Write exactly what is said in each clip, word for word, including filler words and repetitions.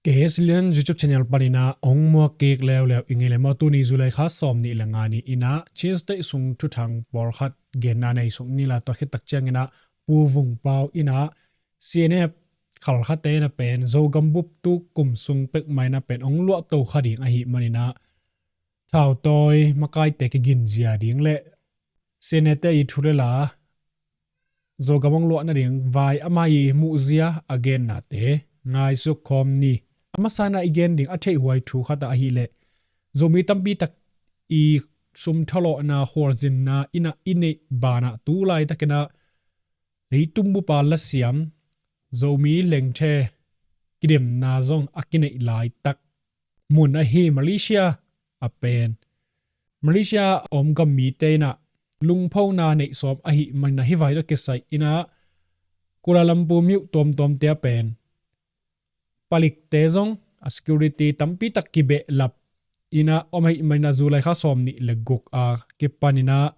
Kei Silian YouTube channel panin ah hong muak kik leuleu i ngei le maw. Tuni July kha sawm nih le nga ni-in ah Chin State sung thuthang pawlkhat genna nei suk ni la. Tua khit tak ciangin ah Pu Vung Pau in ah C N F khalkhate in ah pen Zogam bup tu kum sung pek mah in ah pen hong luahto kha ding ahih manin ah thautawi makaite kiginzia ding le C N F te i thu le la Zogam hong luah nading vai amah i muhzia a gennate ngaisuk khawm ni. A masa in ah i gen ding a theihhuai thu khat ah ahih leh Zomi tampi tak i sum thalawhna khualzinna in ah i neih banah tu laitakin ah leitung bup a lasiam Zomi lengthe kidemna zong a kineih laitak mun ahi Malaysia a pen Malaysia a om gam mite in ah lungphona neih sawm ahih manin ah hih vai tawh kisai in ah Kuala Lumpur myo tuamtuamte a pen palikte zong a security tampi tak kibehlap in ah om ahih manin ah July kha sawm nih le guk a kipanin ah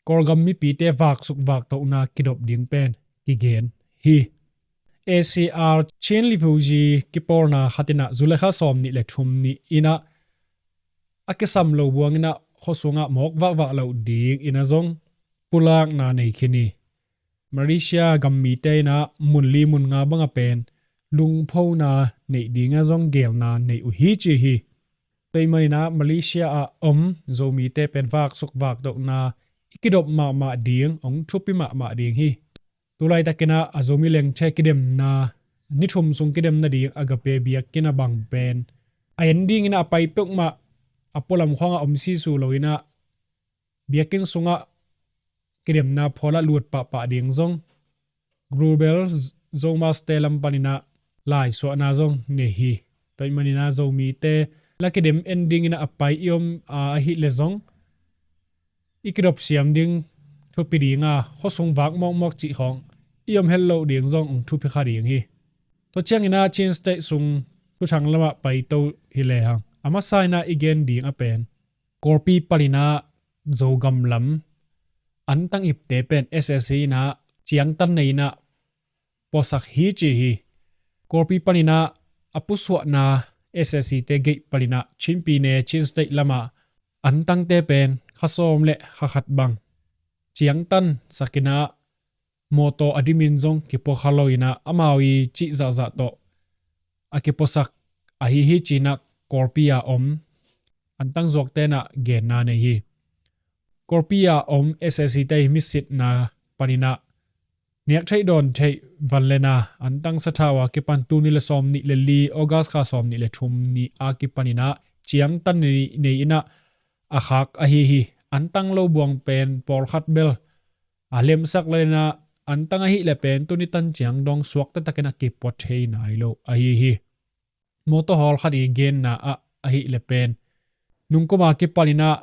Kawlgam mipite vaksuk vaktohna kidop ding pen kigen hi. A C R Chin Refugee kipawlna khat in ah July kha sawm nih le thum ni-in ah a kisam lo buang in ah khuasung ah mawk vakvak loh dingin ah zong pulakna nei khin hi. Malaysia gam mite in ah mun li mun nga bang a pen lungphona neih ding ah zong geelna nei uh hi ci hi. Tua ahih manin ah Malaysia a om Zomite pen vaksuk vaktohna i kidop mahmah ding, hong thupi mahmah ding hi. Tu laitakin ah a Zomi lengthe kidemna, ni thum sung kidem nading Agape biakinn a bang pen a en dingin ah a pai peuhmah a pualam khawng ah om sisu lo in ah biakinn sungah kidemna phawl ah lut pahpah ding zong Global Zomaste lam panin ah laisuahna zong nei hi. Tua ahih manin ah Zomite la kidem en dingin ah a pai i om a ahih leh zong i kidop siam ding thupi ding a khuasung vak mawkmawk cih khawng i om het loh ding zong hong thupi kha ding hi. Tua ciangin ah Chin State sung thuthang lamah paito hi lehang a masa in ah i gen ding a pen Kawlpi panin ah Zogam lam antang ipte pen S A C in ah ciangtan nei in ah puasak hi ci hi. Kawlpi panin ah a pusuahna S A C te gate panin ah Chin pyine Chin State lamah antangte pen kha sawm le kha khat bang ciangtan sak in ah mawtaw a dimin zong kipua kha lo in ah amau i cih zahzah tawh a kipuasak ahi hi ci-in ah Kawlpi a om antang zuakte in ah genna nei hi. Kawlpi a om S A C te i misitna panin ah niak theih dawn theih van le na antang sathau a kipan tul nih le sawm nih le li August kha sawm nih le thum ni a kipanin ah ciangtan nei, nei in ah a khak ahi hi. Antang lo buang pen pawlkhat bel a lemsak le na antang ahih leh pen tuni tan ciang dong suakta takin a kipua thei nai lo ahi hi. Mawtaw hawlkhat i genna ah ahih leh pen nungkum a kipanin ah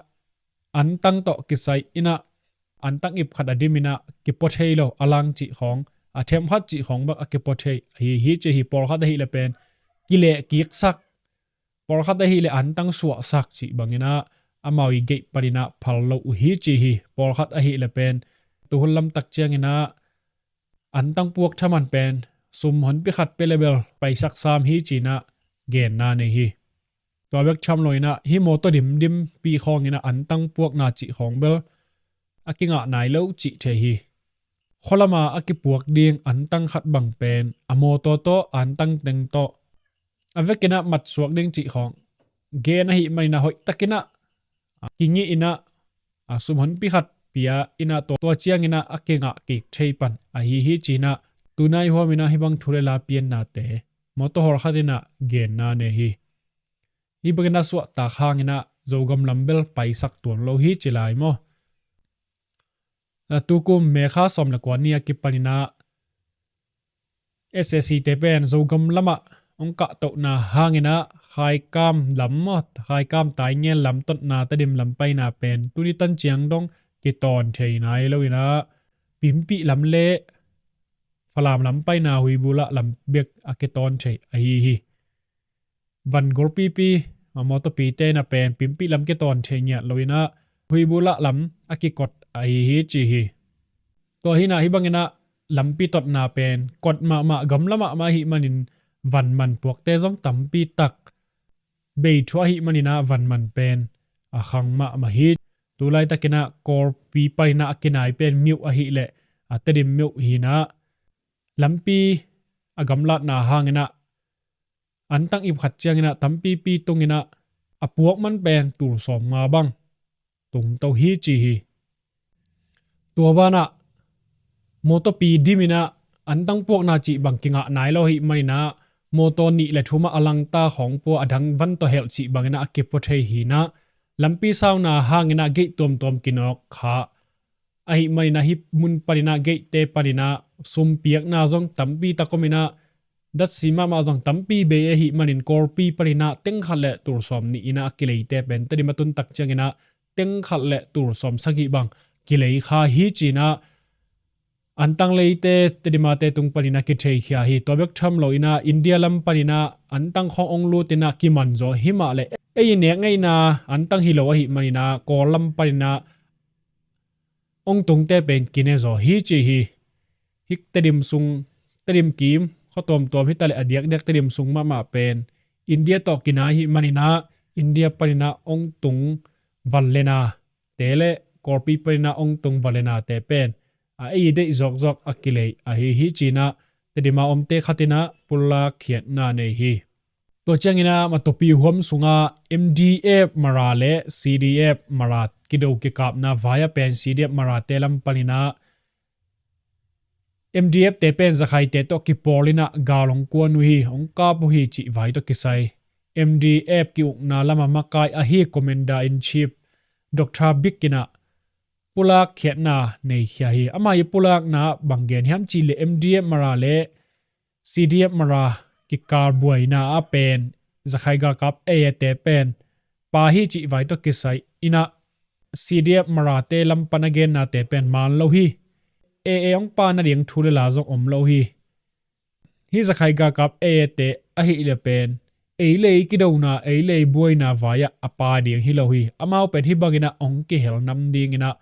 antang tawh kisai in ah antang ip khat a dim in ah kipua thei lo a lang cih khawng a themkhat cih khawng bek a kipua thei ahi hi ci hi. Pawlkhat ahih leh pen kileh kiksak, pawlkhat ahih leh antang suahsak cih bangin ah amau i gate panin ah phal lo uh hi ci hi. Pawlkhat ahih leh pen tuhun lamtak ciangin ah antang puak thaman pen sum honpi khat pia le bel paisak sam hi ci-in ah genna nei hi. Tua bek tham lo in ah hih mawtaw dimdimpi khawngin ah antang puakna cih khawng bel a kingah nai lo cih thei hi. Khualama a kipuak ding antang khat bang pen a mawtaw tawh antang teng tawh a vekin ah matsuak ding cih khawng gen ahih manin ah hoih takin ah a kingih in ah a sum honpi khat pia in ah tua, tua ciangin ah a kingah kik thei pan ahi hi ci-in ah tunai huamin ah hih bang thu le la piannate mawtaw hawlkhat in ah genna nei hi. Hih bangin a suahtak hangin ah Zogam lam bel paisak tuan lo hi ci lai maw. A tukum May kha sawm le kua ni a kipanin ah S A C te pen Zogam lamah hong kahtohna hangin ah Khaikam lam maw, Khaikam Taingen lam totna Tedim lam paina pen tuni tan ciang dong kitawn thei nai lo in ah Pimpih lam le Falam lam paina Huibulah lam bek a kitawn thei ahi hi. Van golpipi a mawtawpite in ah pen Pimpih lam kitawn thei ngiat lo in ah Huibulah lam a kikot ahi hi ci hi. Tua hi in ah hih bangin ah lampi totna pen kot mahmah gamla mahmah ahih manin vanman puakte zong tampi tak bei thuah ahih manin ah vanman pen a khang mahmah hi. Tulaitakin ah Kawlpi panin ah a kinai pen Myokh ahih leh a Tedim Myokh hi-in ah lampi a gamlatna hangin ah antang ip khat ciangin ah tampipi tungin ah a puak man pen tul sawmnga bang tungto hi ci hi. Tua banah mawtawpi dimin ah antang puakna cih bang kingah nai lo ahih manin ah mawtaw nih le thum ah a langta khawng pua, a dang van tawh helh cih bangin ah a kipua thei hi-in ah lampi sauna hangin ah gate tuamtuam kinawk kha ahih manin ah hih mun panin ah gate-te panin ah sum piakna zong tampi tak om in ah datsi mahmah zong tampi bei ahih manin Kawlpi panin ah teng khat le tul sawmnih in ah a kileite pen Tedim a tun tak ciangin ah teng khat le tul sawmsagih bang kilei kha hi ci-in ah antang leite Tedim a te tung panin ah kitheikhia hi. Tua bek tham loin ah India lam panin ah antang khawng hong lutin ah kiman zaw hi mah leh ei i nek ngeina antang hi lo ahih manin ah Kawl lam panin ah hong tungte pen kine zaw hi ci hi. Hih Tedim sung, Tedim kim khua tuamtuam hi ta leh a diakdiak Tedim sung mahmah pen India tawh kinai ahih manin ah India panin ah hong tung vanlenate le Kawlpi panin ah hong tung vanlenate pen a ei i deih zawkzawk a kilei ahi hi ci-in ah Tedim a omte khat in ah pulak khiatna nei hi. Tua ciangin ah Matupi huam sungah M D F Mara le C D F Mara kido kikapna vai-ah pen C D F Marate lam panin ah M D F-te pen Zakhaite tawh kipawl in ah gal hong kuan uh hi, hong kap uh hi cih vai tawh kisai M D F ki-ukna lamah makai ahi Commander in Chief Doctor Bik in ah pulak khiatna neikhia hi. Amah ih pulakna bang gen hiam cih leh M D F Mara le C D F Mara kikal buaina ah pen Zakhai galkap A A te pen pha hi cih vai tawh kisai in ah C D F Marate lam pan a gennate pen man lo hi. A A hong pha nading thu le la zong om lo hi. Hih Zakhai galkap A A te ahih leh pen ei le ei kidona, ei le ei buaina vai-ah a pha ding hi lo hi. Amau pen hih bangin ah hong kihel nam dingin ah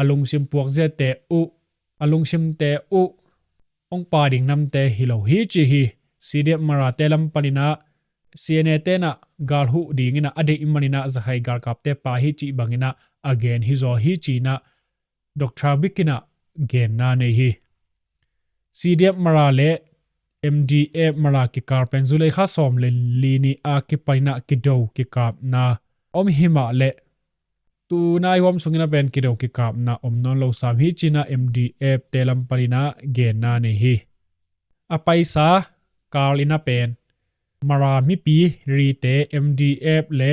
a lungsim puakziate uh, a lungsimte uh hong pha ding namte hi lo hi ci hi. C D F Marate lam panin ah C N A te'n ah gal huh dingin ah a deih manin ah Zakhai galkapte pha hi cih bangin ah a gen hi zaw hi ci-in ah Doctor Bik in ah genna nei hi. C D F Mara le M D F Mara kikal pen July kha sawm le li ni a kipan in ah kido kikapna om hi mah leh tu nai huam sungin ah pen kido kikapna om nawn lo sam hi ci-in ah M D F te lam panin ah genna nei hi. A paisa kal in ah pen Mara mipi rite M D F le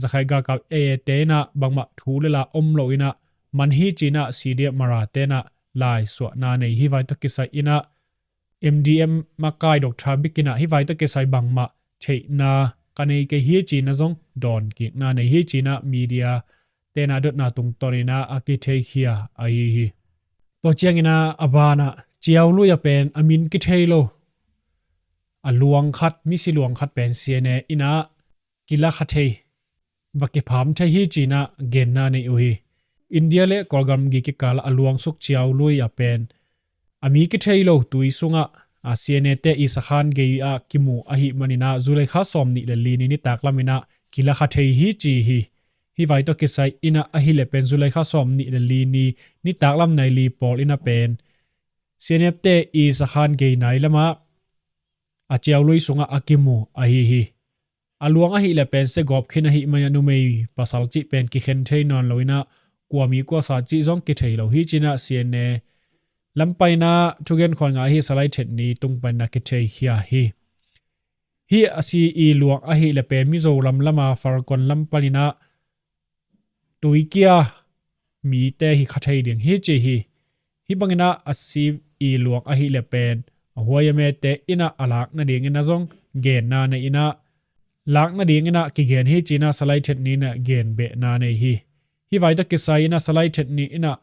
Zakhai galkap A A te in ah bangmah thu le la om lo in ah man hi ci-in ah C D F Mara te'n ah laisuahna nei hi. Vai tawh kisai in ah M D F makai Doctor Bik in ah hih vai tawh kisai bangmah theihna ka nei kei hi ci-in ah zong dawnkikna nei hi ci-in ah media te'n ah dotna tungtawn in ah a kitheikhia ahi hi. Tua ciangin ah a banah Ciaului ah pen a min kithei lo, a luang khat, misi luang khat pen C N A in ah kilakha thei, va kipham thei hi ci-in ah genna nei uh hi. India le Kawlgam gam kikal ah a luang suk Ciaului ah pen a mi kithei lo tui sungah a C N A te ihsa khan gei ah kimu ahih manin ah July kha sawm nih le li ni nitak lam in ah kilakha thei hi ci hi. Hih vai tawh kisai in ah ahih leh pen July kha sawm nih le li ni nitak lam nai li pawl in ah pen C N F te ihsa khan gei nai lamah a Ciaului sungah a kimu ahi hi. A luang ahih leh pen segawp khin ahih manin ah numei pasal cih pen kikhen thei nawn lo in ah kua mi kua sa cih zong kithei lo hi ci-in ah C N A lam panin ah thugen khawl ngah hi. Salai Thet Ni tung panin ah kitheikhia hi. Hih a si i luang ahih leh pen Mizoram lama Falkawn lam panin ah tuikia mite hi kha thei ding hi ci hi. Hih bangin ah a si i luang ahih leh pen a huai a mete in ah a lak nadingin ah zong genna nei in ah lak nadingin ah kigen hi ci-in ah Salai Thet Ni in ah gen behna nei hi. Hih vai tawh kisai in ah Salai Thet Ni in ah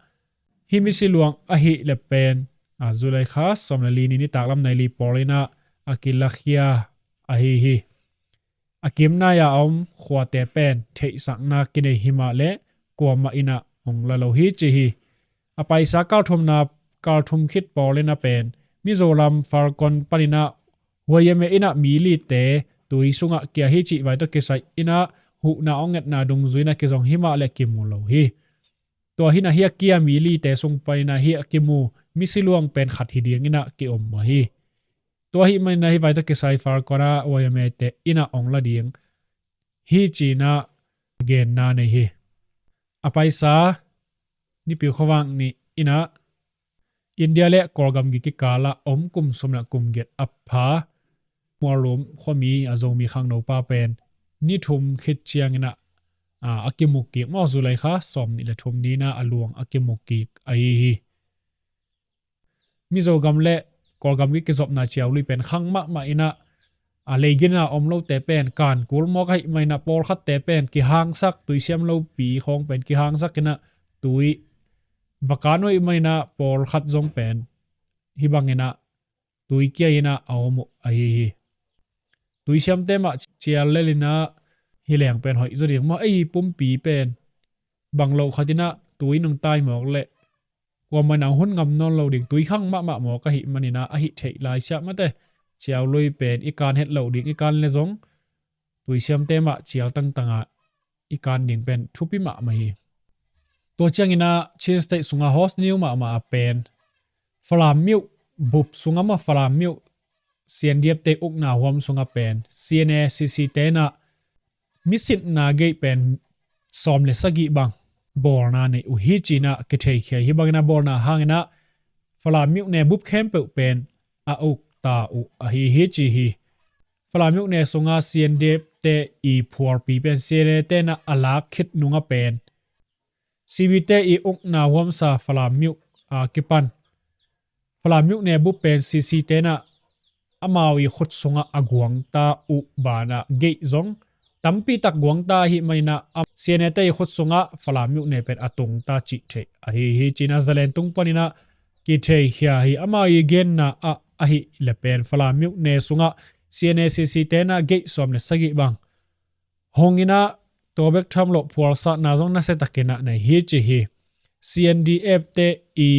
hih misi luang ahih leh pen a July kha sawm le li ni nitak lam nai li pawl in ah a kilakhia ahi hi. A kimnai a om khuate pen theihsakna kinei hi mah leh kuamah in ah hong la lo hi ci hi. A paisa kal thumna, kal thum khit pawl in ah pen Mizoram Falkawn panin ah Huai a me inah mi lite tui sungah kia hi cih vai tawh kisai inah huhna hong etna dungzui inah kizong himah le kimu lo hi. Tua hinah hih a kia mi lite sung paninah hih a kimu misi luang pen khat hi dinginah kiom mah hi. Tua hih maninah hih vai tawh kisai Falcon a huai a mete inah hong la ding hi cinah genna nei hi. A paisa Nipi khuavak ni inah India le Kawlgam gik kikalah om kum sawm le kum giat a pha Mualum khuami a Zomi khangnopa pen ni thum khit cianginah a, a kimu kik maw, July kha sawm nih le thum ni inah a luang a kimu kik ahi hi. Mizogam le Kawlgam gik kizopna ciau lui pen khang mahmah inah a leigina om lote pen kan kul mawk ahih maninah pawlkhatte pen kihangsak, tuisiam lopi khawng pen kihangsak inah tui va kan uh ahih maninah pawlkhat zong pen hih banginah tui kia inah a om uh ahi hi. Tuisiamte mah cial lel inah hih leng pen hoih zaw ding maw, ei pumpi pen bang lo khat inah tui nung tai mawk le kuamah inah hun ngam nawn lo ding, tui khang mahmah mawk ahih maninah a hih theih lai siamate ciau lui pen i kan het lo ding, i kan le zong tuisiamte mah cial tangtangah i kan ding pen thupi mahmah hi. Tua cianginah Chin State sungah hawsniu mahmah a pen Falam myuh bup sungah maw, Falam myuh C N D F te ukna huam sungah pen C N A C C te inah misitna geih pen sawm le sagih bang bawlna nei uh hi cinah kitheikhia hi. Hih banginah bawlna hanginah Falam myuh ne bup khempeuh pen a ukta uh ahi hi ci hi. Falam myuh ne sungah C N D F te i phualpi pen C N A te inah a lak khit nungah pen C B te i ukna huamsa Falam myuh a kipan Falam myuh ne bup pen C C te inah amau i khut sungah a guangta uh banah geih zong tampi tak guangta ahih maninah a, C N A te i khut sungah Falam myuh ne pen a tungta cih theih ahi hi cinah zalen tung paninah kitheikhia hi. Amau i genna ah ahih le pen Falam myuh ne sungah C N A C C te inah geih sawm le sagih bang hong inah tua bek tham loh phualsatna zong nasiatakinah nei hi ci hi. C N D F te i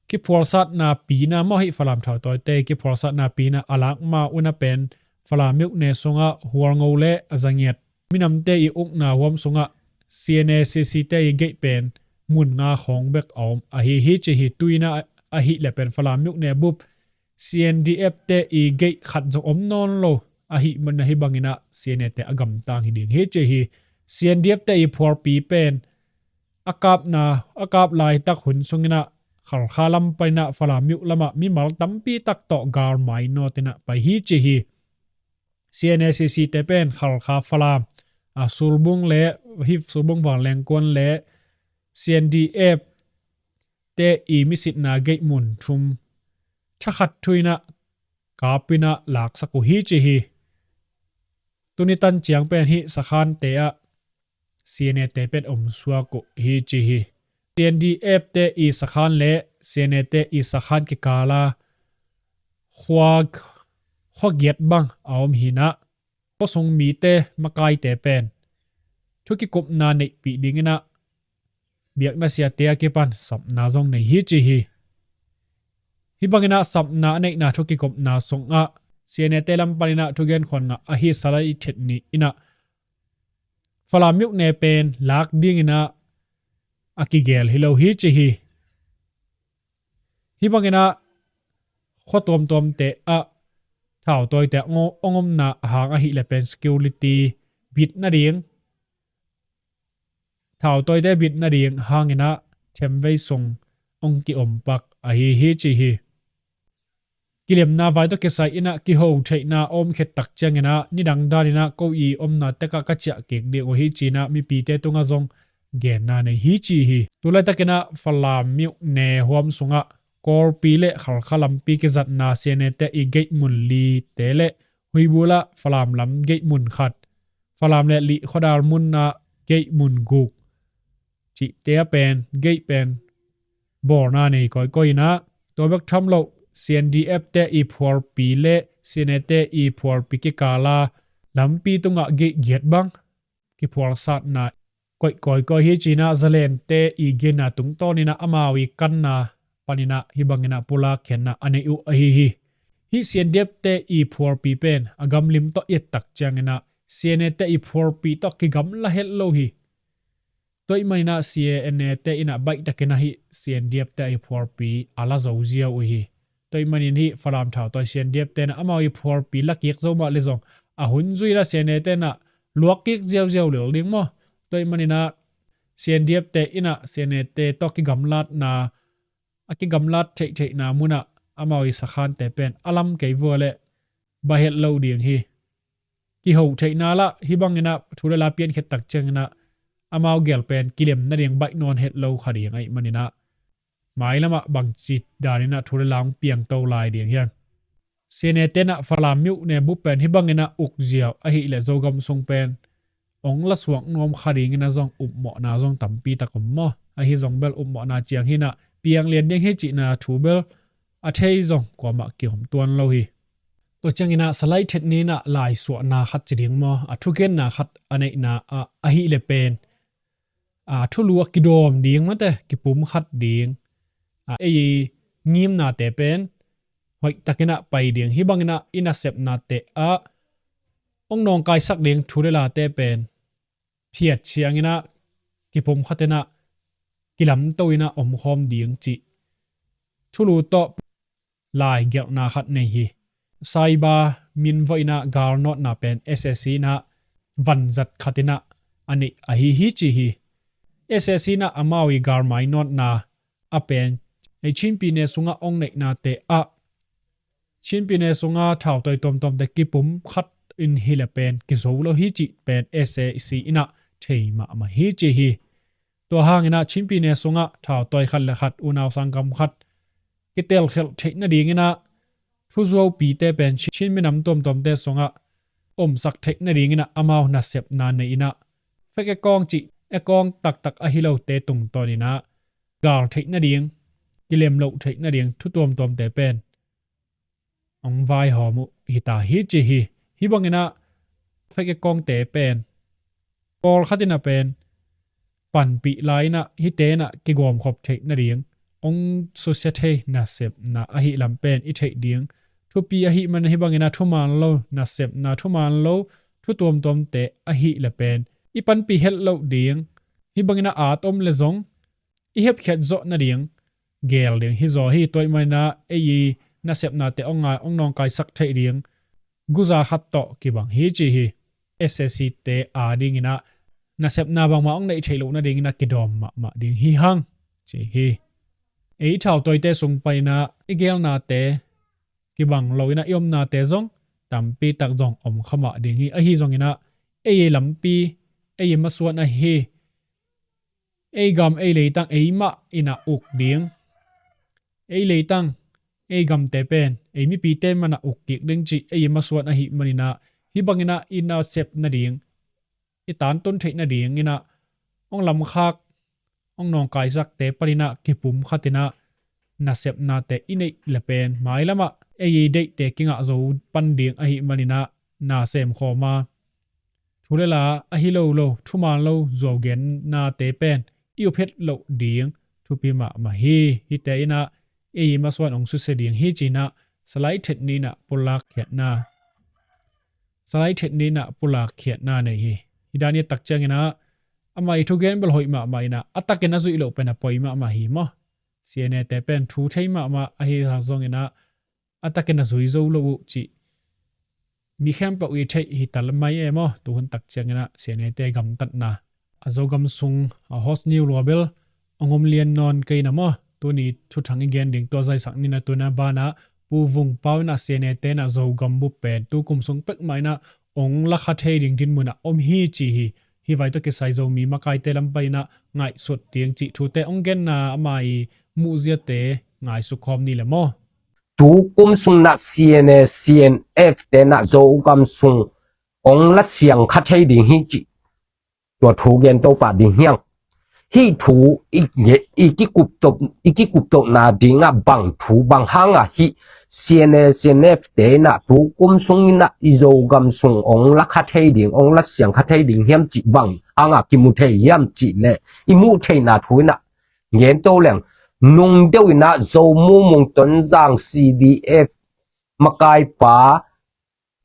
kiphualsatna pina maw, hih Falam thautawite i kiphualsatna pina a lak ma unah pen Falam myuh ne sungah Hualngo le a zangiat minamte i ukna huam sungah C N A C C te i geih pen mun nga khawng bek a om ahi hi ci hi. Tu inah ahih le pen Falam myuh ne bup C N D F te i geih khat zong om nawn lo ahih maninah hih banginah C N A te a gamtang hi ding hi ci hi. C N D F te i phualpi pen a kapna, a kap laitak hun sunginah Khalkha lam paninah Falam myuh lamah mimal tampi tak tawh gal mainawt inah pai hi ci hi. C N A C C te pen Khalkha Falam a Sulbung le hih Sulbung Vanleng kuan le C N D F te i misitna geih mun thum thakhat thu inah kap inah laksak uh hi ci hi. Tuni tan ciang pen hih sakhante ah C N A te pen omsuak uh hi ci hi. C N D F te i sakhan le C N A te i sakhan kikala khua, khuagiat bang a om hinah khuasung mite makaite pen thukikupna neihpih dinginah biakna siate a kipan sapna zong nei hi ci hi. Hih banginah sapna a neihna thukikupna sungah C N A te lam paninah thugen khuan ngah ahi Salai Thet ni inah Falam myuh ne pen lak dinginah a kigel hi lo hi ci hi. Hih banginah khua tuamtuamte ah thautawite a ngomna hang ahih le pen security bit nading, thautawite bit nading hanginah themvei sung hong kiompak ahi hi ci hi. Kilemna vai tawh kisai inah kiho theihna a om khit tak cianginah nidang daninah ko i omna tekah ka ciah kik ding uh hi cinah mipite tungah zong genna nei hi ci hi. Tulaitakinah Falam myuh ne huam sungah Kawlpi le Khalkha lampi kizatna C N A te i geih mun lite le Huibulah Falam lam geih mun khat, Falam le Lih khuadal munah geih mun guk cihte a pen geih pen bawlna nei kawikawi inah tua bek tham loh C N D F te i phualpi le C N A te i phualpi kikala lampi tungah geih giat bang kiphualsatna koih kawikawi hi cinah zalente i genna tungtawninah amau i kanna paninah hih banginah pulak khenna a nei uh ahi hi. Hih C N D F te i phuarpi pen a gamlim tawh i et tak ciangin ah C N A te i phuarpi tawh kigamla het lo hi. Tua ahih manin ah C N A te in ah baihtakin ah hih C N D F te i phuarpi a la zo ziau uh hi. Tua ahih manin hih Falam thautawi C N D F te in ah amau i phuarpi la kik zo mah le zong a hun zui in ah C N A te in ah luak kik ziauziau lel ding maw. Tua ahih manin ah C N D F te in ah C N A te tawh kigamlatna, a kigamlat theihtheihna mun ah amau i sakhante pen a lam kei vua leh baih het lo ding hi. Kiho theihna lah hih bangin ah thu le la piankhiat tak ciangin ah amau gel pen kilem nading baih nawn het lo kha ding ahih manin ah mailam ah bangci danin ah thu le la hong piangto lai ding hiam? C N A te in ah Falam myone bup pen hih bangin ah uk ziau ahih leh Zogam sung pen hong la suak nuam kha dingin ah zong upmawhna zong tampi tak om maw. Ahi zong bel upmawhna ciang hi in ah piang lian ding hi cihna thu bel a thei zong kuamah kiom tuan lo hi. Tua ciangin ah Salai Thet Ni in ah laisuahna khat ci ding maw, a thugenna khat a neihna ah ahih leh pen a thulu a kidawm ding mate, kipumkhat ding, a ei i ngimnate pen hoihtakin ah pai ding, hih bangin ah i nasepnate ah hong nawngkaisak ding thu le late pen phiat ciangin ah kipumkhatin ah kilamto in ah omkhawm ding cih thulu tawh lai gelhna khat nei hi. Saiba minvawh in ah galnawtna pen S A C in ah vanzat khatin ah a neih ahi hi ci hi. S A C in ah amau i galmai nawtna a pen ei Chin pyine sungah hong neihnate ah Chin pyine sunga thautawi tuamtuamte kipumkhat in hi leh pen kizo lo hi cih pen S A C in ah thei mahmah hi ci hi. Tua hangin ah Chin pyine sungah thautawi khat le khat, unau sanggam khat kitelkhelh theih nadingin ah thuzuaupite pen Chin minam tuamtuamte sungah omsak theih nadingin ah amau nasepna nei in ah fake account cih account taktak ahi lote tungtawnin ah gal theih nading, kilem loh theih nading thu tuamtuamte pen hong vaihawm uh hi ta hi ci hi. Hih bangin ah fake account te pen pawlkhat in ah pen panpih lai in ah hihte in ah kigawmkhop theih nading hong susia thei nasepna ahih lam pen i theih ding. Thupi ahih man hih bangin ah thuman lo nasepna, thuman lo thu tuamtuamte ahih leh pen i panpih het loh ding. Hih bangin ah at om leh zong i hepkhiat zawh nading gel ding hi zaw hi. Tua ahih manin ah ei i nasepnate hong ngai, hong nawngkaisak theih ding guza khat tawh kibang hi ci hi. S A C te adingin ah nasepna bangmah hong neih theih loh nadingin ah kidawm mahmah ding hi hang ci hi. Ei thautawite sung panin ah i gelnate kibang lo in ah i omnate zong tampi tak zong om kha mah ding hi. Ahi zongin ah ei i lampi, ei i masuan ahi, ei gam ei leitang eimah in ah uk ding, ei leitang ei gamte pen ei mipite man ah uk kik ding cih ei i masuan ahih manin ah hih bangin ah i nasep nading, i tantun theih nadingin ah hong lamkhak, hong nawngkaisakte panin ah kipumkhatin ah nasepnate i neih leh pen mailam ah ei i deihte kingah zo pan ding ahih manin ah na semkhawm a, thu le la ahi lo lo, thuman lo zuaugennate pen i up het loh ding thupi mahmah hi. Hihte in ah ei i masuan hong susia ding hi ci-in ah Salai Thet Ni in ah pulak khiatna, Salai Thet Ni in ah pulak khiatna nei hi. Hih dan i et tak ciangin ah amah i thugen bel hoih mahmah in ah a takin a zuih loh pen a poi mahmah hi maw. C N A te pen thu thei mahmah ahi zongin ah a takin a zui zo lo uh cih mi khempeuh i theih hi ta mai e maw. Tuhun tak ciangin ah C N A te gamtatna a Zogam sung a host ni uh lua bel hong om lian nawn kei na maw. Tuni thuthang i gen ding tua zaisak ni na, tuna banah Pu Vung Pau in ah C N A te in ah Zogam bup pen tukum sung pek mah in ah hong la kha thei ding dinmun ah om hi ci hi. Hih vai tawh kisai Zomi makaite lam panin ah ngaihsut ding cih thute hong genna ama i muhziate ngaihsut khawm ni le maw. Tukum sung in ah C N A, C N F te in ah Zogam sung hong la siang kha thei ding hi cih tua thu gen to pah ding hiang. Hih thu i, i kikuptop, i kikuptopna dingah bang thu bang hangah hih C N A, C N F te in ah tukum sung in ah i Zogam sung hong la kha thei ding, hong la siang kha thei ding hiam cih bang hangah kimu thei hiam cih leh i muh theihna thu in ah gen to leng. Nung deuh in ah Zomu Mung Tonzang C D F makaipa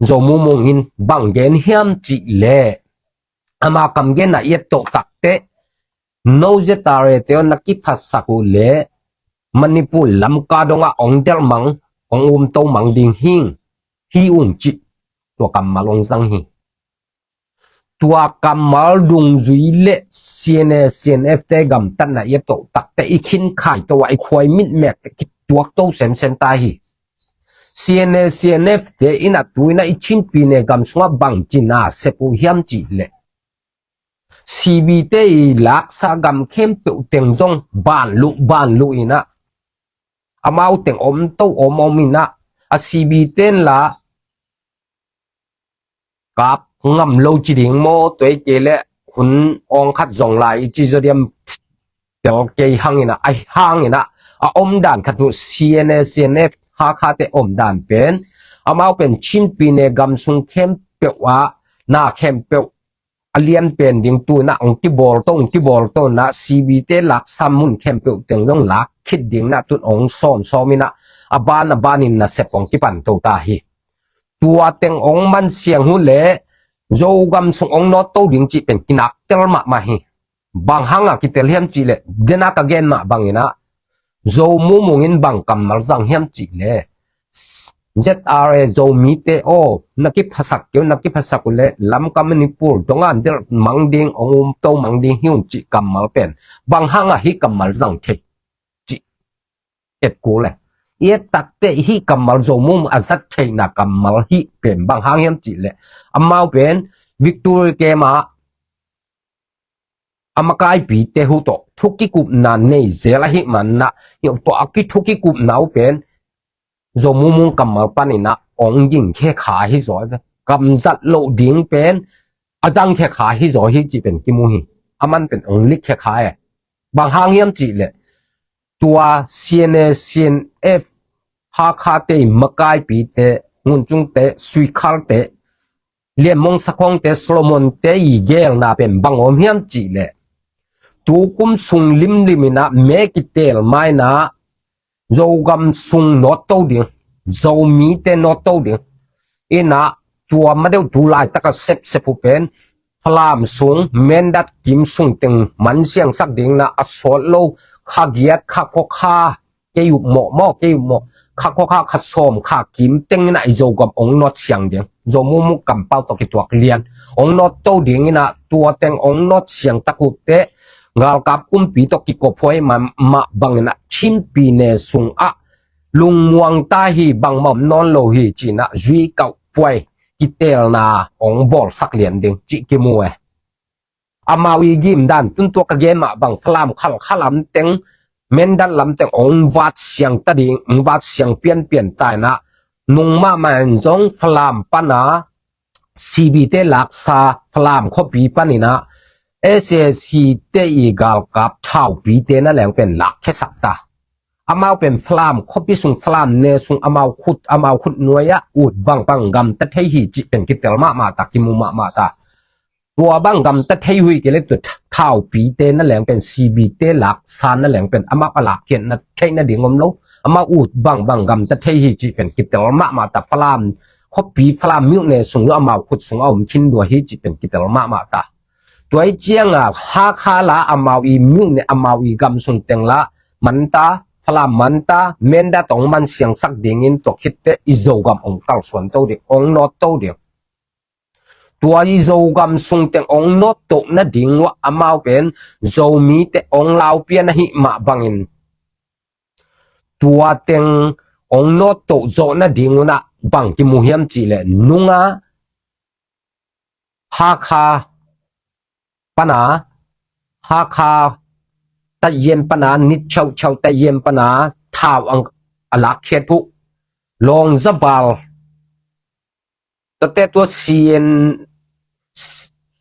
Zo Mung Mung in bang gen hiam cih leh, ama kam genna i et toh takteh, no Z R A te aw na kiphasak uh leh Manipur Lamka dongah ong delh mang, ong umto mang ding hing, hi ung cih tua kammal ong zang hi. Tua kammal dungzui le C N A, C N F te gamtatna i et toh takteh i khin khai to a i khuai mitmek te kituak to semsem ta hi. C N A, C N F te in a tu in a i Chin pyine gam sungah bang cina sep uh hiam cih leh, C B te i laksa gam khempeuh teng zong banluh banluh in a, amau teng om to om om in a, a C B ten la kap ngam lo ci ding maw, tua hi kei leh hun awng khat zong lai i ci zaw diam, tel kei hang in a, ahi hang in a, a omdan khat uh C N A, C N F Hakha te omdan pen, amau pen Chin pyine gam sung khempeuh ah na khempeuh a lian pen ding tu in a ong kibawl to, ong kibawl to in a, C B te laksa mun khempeuh teng zong lak khit ding in a, tun ong sawm sawm in a, a ban a ban in nasep ong kipan to ta hi. Tua teng ong man siang uh leh Zogam sung ong nawt to ding cih pen kinak tel mahmah hi. Bang hang a kitel hiam cih leh, den a ka gen mah bang in a, Zo Mung Mung in bang kammal zang hiam cih leh, Z R A Zomite aw, na kiphasak kei uh, na kiphasak uh leh Lamka Manipur dongah delh mang ding, ong umto mang ding hi ung cih kammal pen bang hang a hih kammal zang thei cih et kul e. I et takteh hih kammal Zo Mung Mung a zat theihna kammal hih pen bang hang hiam cih leh, amau pen Victory camp ah a makaipite uh tawh thu kikupna nei zel ahih man in a, hih tawh a kithu kikupna uh pen Zo Mung Mung kammal pan in a ong ging khe kha hi zaw ve. Kam zat loh ding pen a zang khe kha hi zaw hi cih pen kimu hi. Aman pen ong lik khe kha e. Bang hang hiam cih leh, tua C N A, C N F Hakha te i makaipite, Ngun Cung te, Sui Khar te, Lian Maung Sa Khong te, Solomon te i geelna pen bang om hiam cih leh, tu kum sung limlim in a me kitel ma in a, Zogam sung nawt to ding, Zomite nawt to ding in a, tua ma deuh tu laitak a sepsep uh pen Falam sung, Mindat kim sung teng man siangsak ding in a, a sawt lo kha giat, kha kua kha, kei uh mawh maw, kei uh mawh, kha kua kha, kha sawm, kha kim teng in a i Zogam ong nawt siang ding. Zo Mung Mung kampau tawh kituak lian ong nawt to ding in a, tua teng ong nawt siang tak uh teh, galkap kumpi tawh kikop huai mahmah bang in a, Chin pyine sung ah lungmuang ta hi, bangmah om nawn lo hi ci in a, zui kauh puai kitelna ong bawlsak lian ding cih kimu e. Amau i gim dan tun tua ka gen mah bang Falam Khalkha lam teng, Mindat lam teng ong vat siang ta ding, ong vat siang pianpian ta in a, nung mahmah in zong Falam pan a C B te laksa Falam khuapi pan in a, S A C te i galkap thaupite na leng pen lak khesak ta. Amau pen Falam khuapi sung, Falam ne sung amau khut, amau khut nuai ah ut bangbang gamta thei hi cih pen kitel mahmah ta, kimu mahmah ta. Tua bang gamta thei uh hi kei leh tua thaupite na leng pen, C B te laksa na leng pen amau a lakkhiatna theihna ding om lo. Amau ut bangbang gamta thei hi cih pen kitel mahmah ta. Falam khuapi, Falam myone sung zong amau khut sung a om khin lua hi cih pen kitel mahmah ta. Tua i ciang a Hakha la amau i myone, amau i gam sung teng la man ta, Falam man ta, Mindat ong man siangsak ding in, tua khit teh i Zogam ong kalsuan to ding, ong nawt to ding. Tua i Zogam sung teng ong nawt toh na ding uh ah amau pen Zomite ong laupian ahih mah bangin, tua teng ong nawt toh zawh na ding un ah bang kimu hiam cih leh, nung a Hakha pan a, Hakha Tayen pan a, Nit Chau Chau Tayen pan a thau ang a lakkhiat uh, Lawng Za Val, tua teh tua C N,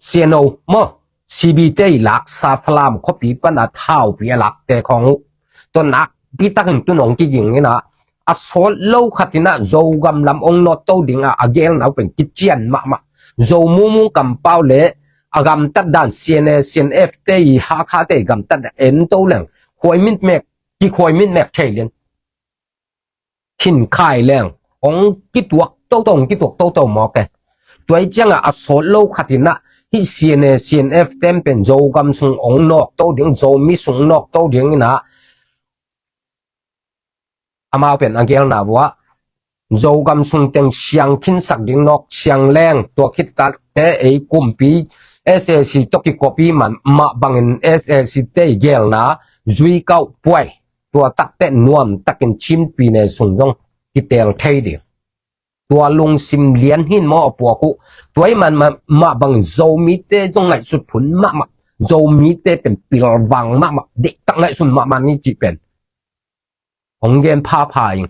C N O maw, C B te i laksa Falam khuapi pan a thaupi a lakte khawng uh, tua nakpi takin tun ong kiging in ah, a sawt lo khat in ah Zogam lam ong nawt to ding a, a geelna uh pen kician mahmah. Zo Mung Mung kampau le a gamtat dan, C N A, C N F te i, Hakha te i gamtat dan en to leng, khuai mitmek, kikhuai mitmek thei lian. Khin khai leng, hong kituak toto, hong kituak toto mawk e. Tua i ciangah a sawt lo khat in ah hih C N A, C N F te'n pen Zogam sung hong nawkto ding, Zomi sung hong nawkto ding in ah, amau pen a gelna uah Zogam sung teng siang khinsak ding nawk, siang leng, tua khit takteh ei kumpi S A C tawh kikop i hih mah bangin S A C te i gelna zui kauh puai, tua takteh nuam takin Chin pyine sung zong kiteel thei ding. Tua lungsim lian hi in maw a puak uh. Tua i hih mah bangin Zomite zong ngaihsut hun mahmah, Zomite pen pilvang mahmah, deihtak ngaihsun mahmah ni cih pen hong gen phapha ing.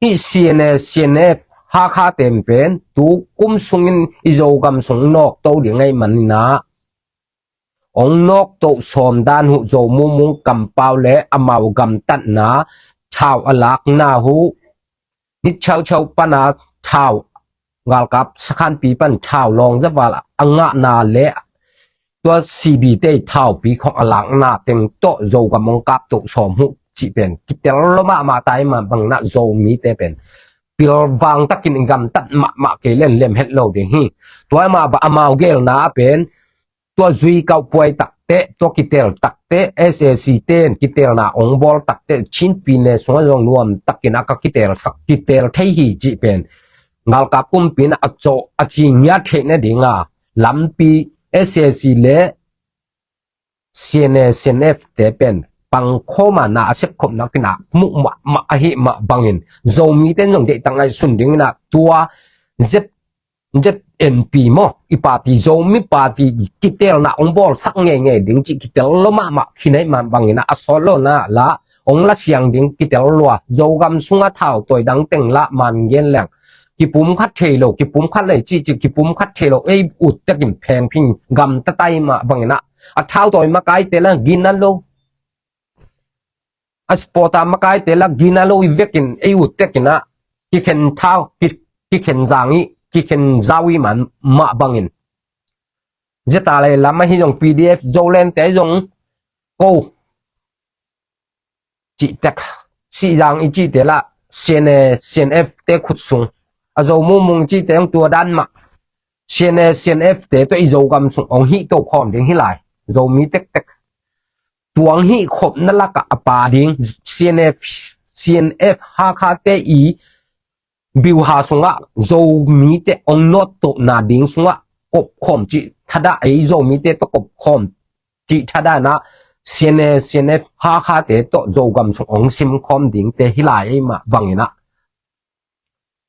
Hih C N A, C N F, Hakha te'n pen tu kum sungin i Zogam sung nawkto ding ahih manin ah, hong nawkto sawm dan uh Zo Mung Mung kampau le amau gamtatna thau a lakna uh, Ni Chau Chau pan a thau, galkap sakhanpi pan thau lawng zaval a ngahna le tua C B te thaupi khong a lakna teng tawh Zogam hong kapto sawm uh cih pen kitel lua mahmah ta, i hih mah bangin ah Zomite pen pilvang takin i gamtat mahmah kei leng lem het lo ding hi. Tua i hih mah bang amau gelna ah pen tua zui kauh puai takteh, tua kiteel takteh, S A C te'n kiteelna hong bawl takteh Chin pyine sungah zong nuam takin a ka kiteelsak, kiteel thei hi cih pen galkap kumpi in ah a cawh a ci ngiat theih nading a lampi S A C le C N A, C N F te pen pangkhawm a na a sepkhopna kinah muh mahmah ahih mah bangin Zomite in zong deihtak ngaihsun ding in ah tua Z Z N P maw, i party, Zomi party kiteelna hong bawlsak ngeingei ding cih kitel lua mahmah, khinei mah bangin ah a sawt lo na la hong la siang ding kitel lua. Zogam sungah thau tawi dang teng lah man gen leng kipumkhat thei lo, kipumkhat lei cih cih kipumkhat thei lo, ei ut tekin phengphing gamta ta, i hih mah bangin ah a thau tawi makaite lah gina lo, a spota makaite lah gina lo i vekin ei ut tekin ah kikhen thau, ki, kikhen zang i, kikhen zau i hih mah bangin Z R A lam ahi zong P D F Zoland te zong ko cih tek, Sihzang i cihte lah C N A, C N F te khut sung, a Zo Mung Mung i cihte zong tua dan mah, C N A, C N F te tawh i Zogam sung hong hihto khawm ding hi lai, Zomi tektek. Tua hong hihkhopna lakah a pa ding, C N F, C N F Hakha te i biuha sungah Zomite hong nawttohna ding sungah kopkhawm cih thadah, ei Zomite tawh kopkhawm cih thadah in ah C N A, C N F Hakha te tawh Zogam sung hong simkhawm dingte hi lai, i hih mah bangin ah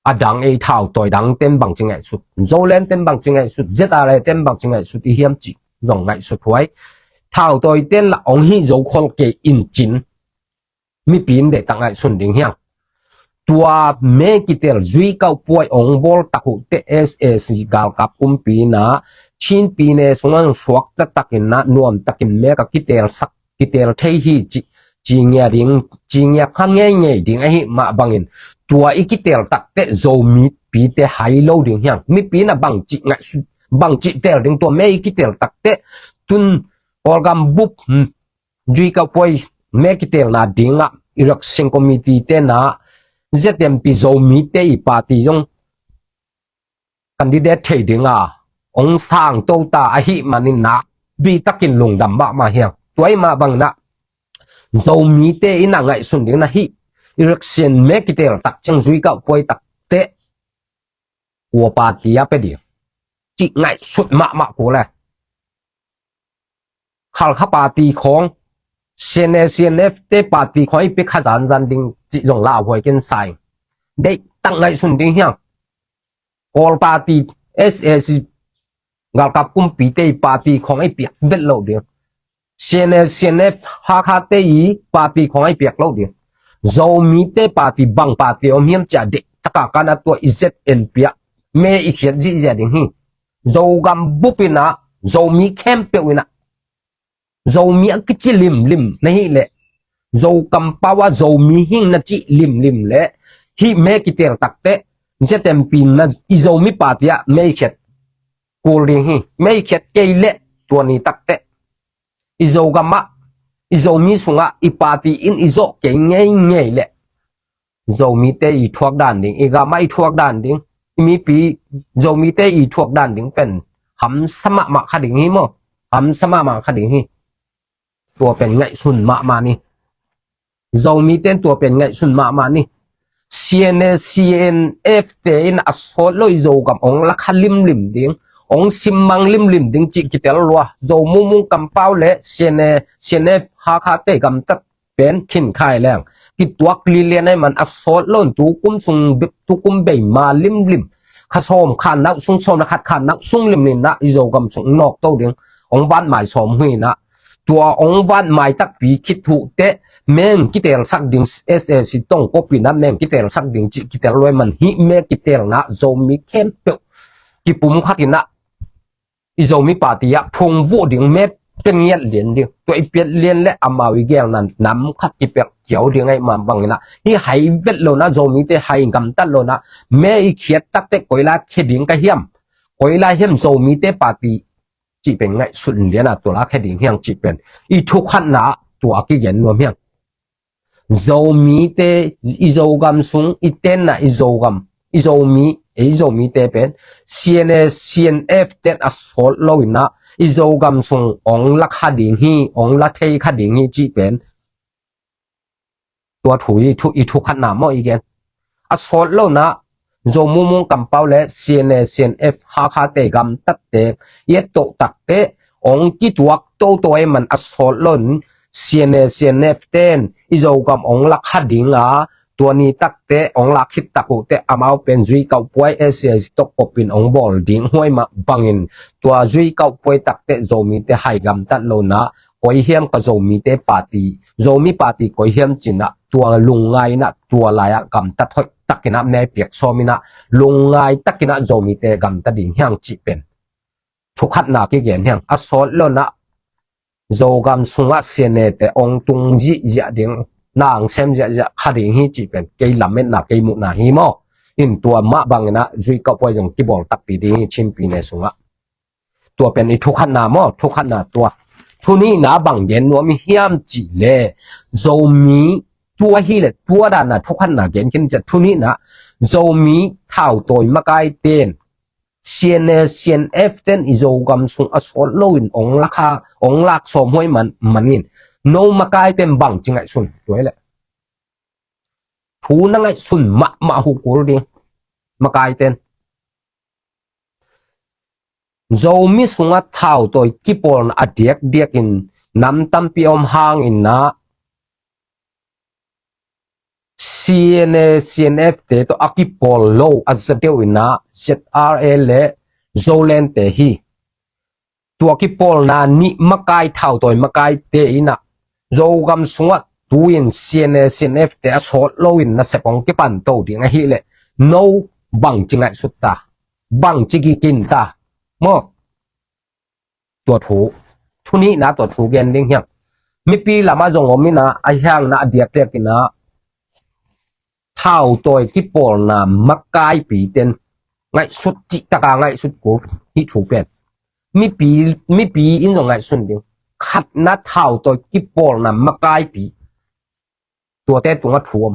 a dang ei thau tawi dang te'n bangci ngaihsut, Zoland te'n bangci ngaihsut, Z R A te'n bangci ngaihsut i hiam cih zong ngaihsut huai. Thau tawi te'n lah hong hih zo khol kei in cin mipi in deihtak ngaihsun ding hiang. Tua me kiteel zui kauh puai hong bawl tak uh teh S A C galkap kumpi in ah Chin pyine sungah suakta takin ah nuam takin me ka kiteelsak, kiteel thei hi cih ci ngia ding, ci ngia kha ngeingei ding ahih mah bangin tua i kiteel takteh Zomipite hai lo ding hiang. Mipi in ah bangci ngaihsut, bangci teel ding, tua me i kiteel takteh tun Kawlgam bup, hmm, zui kauh puai me kiteelna dingah election committee te'n ah Z M P Zomite i party zong candidate thei ding a hong sangto ta ahih manin ah bitakin lungdam mahmah hiang. Tua i hih mah bangin ah Zomite in ah ngaihsun ding in ah hih election me kiteel tak ciang zui kauh puai takteh kua party a pia ding cih ngaihsut mahmah kul e. Khalkha party khawng, C N A, C N F te party khawng i pia kha zanzan ding cih zong lauhuai ken sa ing. Deihtak ngaihsun ding hiang. Kawl party, S A C, galkap kumpite i party khawng i piak vet lo ding. C N A, C N F, Hakha te i party khawng i piak lo ding. Zomite party, bang party om hiam cih a deihtak a kan a tua i Z N P ah me i khiat zihziah ding hi. Zogam bup in ah, Zomi khempeuh in ah, Zomi a kici limlim na hih leh, Zo kampau ah Zomi hing na cih limlim leh, hih me kiteel takteh Z M P na i Zomi party ah me i khiat kul ding hi. Me i khiat kei leh tua ni takteh i Zogam ah, i Zomi sungah i party in i zawh kei ngeingei leh Zomite i thuak dan ding, i gam ah i thuak dan ding, i mipi Zomite i thuak dan ding pen hamsa mahmah kha ding hi maw. Hamsa mahmah kha ding hi. Tua pen ngaihsun mahmah ni. Zomite in tua pen ngaihsun mahmah ni. C N A, C N F te in a sawt lo i Zogam ong la kha limlim ding, ong simmang limlim ding cih kitel lua. Zo Mung Mung Kampau le C N A, C N F Hakha te gamtat pen khin khai leng kituak lilian ai man a sawt lo in tukum sung, tukum bei ma limlim, kha sawm khan nau sung, sawm na khat khan nau sung limlim na i Zogam sung nawk to ding. Ong vat mai sawm hui na, tua ong vat mai takpi khit huh teh meng kitelsak ding, S A C tong kopina meng kitelsak ding cih kitel luai man hi. Meng kitelna Zomi khempeuh kipum khatina i Zomi party ah phung vuh ding, meng pia ngiat lian ding. Tua i piat lian le amau i gelna nam khat kipek kiau ding ai ma bangina hi hai vet lo na, Zomite hai gamtat lo na, meng i khiat takte koi lai khia ding ka hiam, koi lai hiam Zomite party cih pen ngaihsun liana tua la khe ding hiang cih pen i thukhatna tua kigen nuam hiang. Zomite i Zogam sung i tenna i Zogam, i Zomi, ei Zomite pen C N A, C N F ten a sawt lo ina i Zogam sung ong la kha ding hi, ong la thei kha ding hi cih pen tua thu i thu, i thukhatna maw i gen. A sawt lo na Zo Mung Mung Kampau le C N A, C N F Hakha te gamtat te i et toh takte ong kituak toto ai man a sawt lo in C N A, C N F ten i Zogam ong la kha ding a, tua ni takte ong la khit tak uh teh amau pen zui kauh puai S A C tawh kopin ong bawl ding huai mah bangin tua zui kauh puai takte Zomite hai gamtat lo na koi hiam ka Zomite party, Zomi party koi hiam cina tua lungngai na tua lai-ah gamtat hoih takina mei piak sawmina lungngai takina Zomite gamta ding hiang cih pen thukhatna kigen hiang. A sawt lo na Zogam sungah C N A te ong tung zihziah ding, nang sem ziahziah kha ding hi cih pen kei lametna, kei muhna hi maw. In tua mah bangina zui kauh puai zong kibawl takpi ding hi Chin pyine sungah. Tua pen i thukhatna maw, thukhatna tua. Thunihna bang gen nuam i hiam cih le Zomi tua hi le tua dana thukhatna gen khin ciah. Thunihna Zomi thautawi makai ten C N A, C N F ten i Zogam sung a sawt lo in ong la kha, ong lak sawm huai man, manin no makai ten bang ci ngaihsun tua hi le thu na ngaihsun mahmah huh kul ding. Makai ten Zomi sungah thautawi kipawlna a diakdiak in nam tampi om hang inna C N A, C N F te tawh a kipawl lo a za deuh inna Z R A le Zoland te hi. Tua kipawlna nih makai, thautawi makai te inna Zogam sungah tu-in C N A, C N F te a sawt lo in nasep ong kipan to ding ahih leh no bang ci ngaihsut ta, bang ci kikin ta maw? Tua thu, thunihna tua thu gen ding hiang. Mipi lamah zong om inna a hiangna a diakdiak inna thautawi kipawlna makaipi ten ngaihsut cih taka ngaihsut kul hi thu pen. Mipi, mipi in zong ngaihsun ding. Khatna thautawi kipawlna makaipi tuate tungah thu om.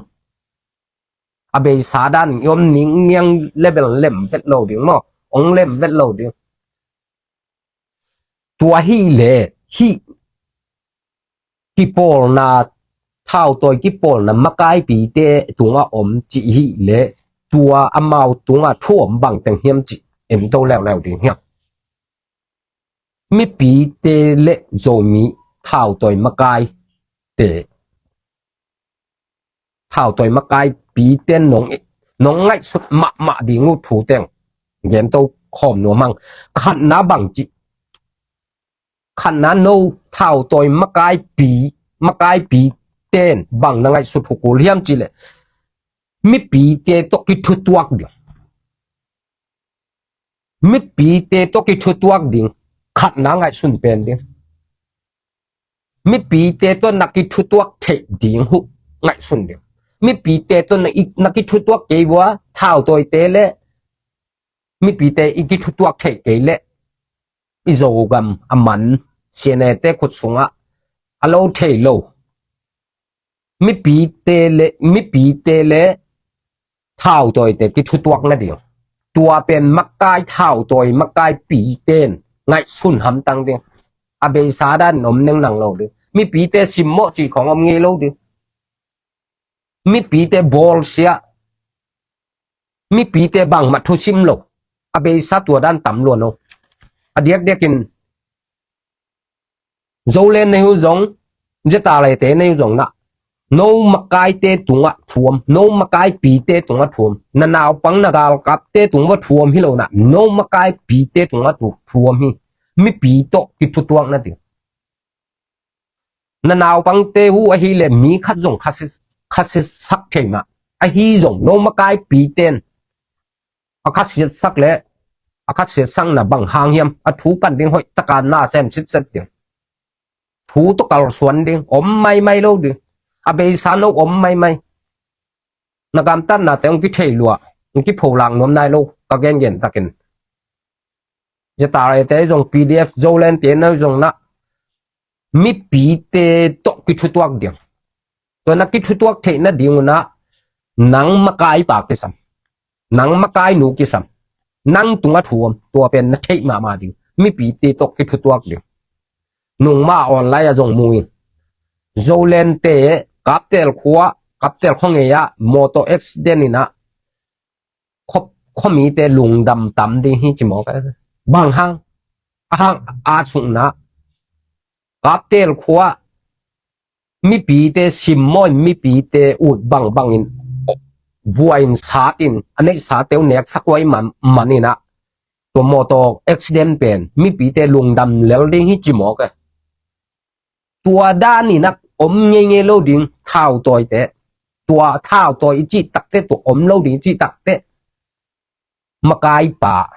A beisa dan i om ning niang level lem vet lo ding maw? Ong lem vet lo ding. Tua hi le hi kipawlna, thautawi kipawlna makaipite tungah om cih hi le tua amau tungah thu om bang teng hiam cih en to leuleu ding hiam? Mipite le Zomi thautawi makaite, thautawi makaipite nong, nong ngaihsut mahmah ding uh thu teng gen to khawm nuam hang. Khatna bang cih, khatna no thautawi makaipi, makaipi ten bang na ngaihsut uh kul hiam cih leh mipite tawh kithutuak ding. Mipite tawh kithutuak ding khatna ngaihsun pen ding. Mipite tawh na kithutuak theih ding uh ngaihsun ding. Mipite tawh na i, na kithutuak kei vua thautawite le mipite i kithutuak theih kei leh i Zogam a man C N A te khut sungah a lo thei lo. Mipite le, mipite le thautawite kithutuak nading. Tua pen makai thautawi, makai pite in ngaihsun hamtang ding. A beisa dan in om nengnang lo ding. Mipite simmawh cih khong om ngei lo ding. Mipite bawlsia, mipite bangmah thusim lo. A beisa tua dan tam lua no. A diakdiakin Zoland na hi uh zong, Zetalete na hi uh zong na, no makaite tungah thu om, no makaipite tungah thu om. Na naupang na galkapte tungah thu om hi lo na, no makaipite tungah thu, thu om hi. Mipi tawh kithutuak nading. Na naupangte uh ahih leh mi khat zong khasia, khasiasak thei mah. Ahi zong no makaipite in a khasiasak leh a khasiasakna bang hang hiam? A thu kan ding hoih taka na sem sitset ding. Thu tawh kalsuan ding, om maimai lo ding. A beisa no om maimai. Na gamtatnate hong kithei lua, hong kipholak nuam nai lo, ka gengen takin. Zetalete zong, P D F Zolandte na zong na, mipite tawh kithutuak ding. Tua na kithutuak theih nading uh na, nang makaipa kisam, nang makainu kisam, nang tungah thu om, tua pen na theih mahmah ding. Mipite tawh kithutuak ding. Nungma online ah zong mu in. Zolandte Kaptel khua, Kaptel khuangei ah motor accident in ah, khuamite lungdam tam ding hi ci mawk e. Bang hang? A hang a sungna, Kaptel khua mipite simmawh in, mipite ut bangbang in, vua in sat in, a neihsate uh neksak huai man, man in ah, tua motor accident pen mipite lungdam lel ding hi ci mawk e. Tua dan in ah om ngeingei lo ding, thautawite. Tua thautawi i cih takte, tua om lo ding i cih takte, makaipa,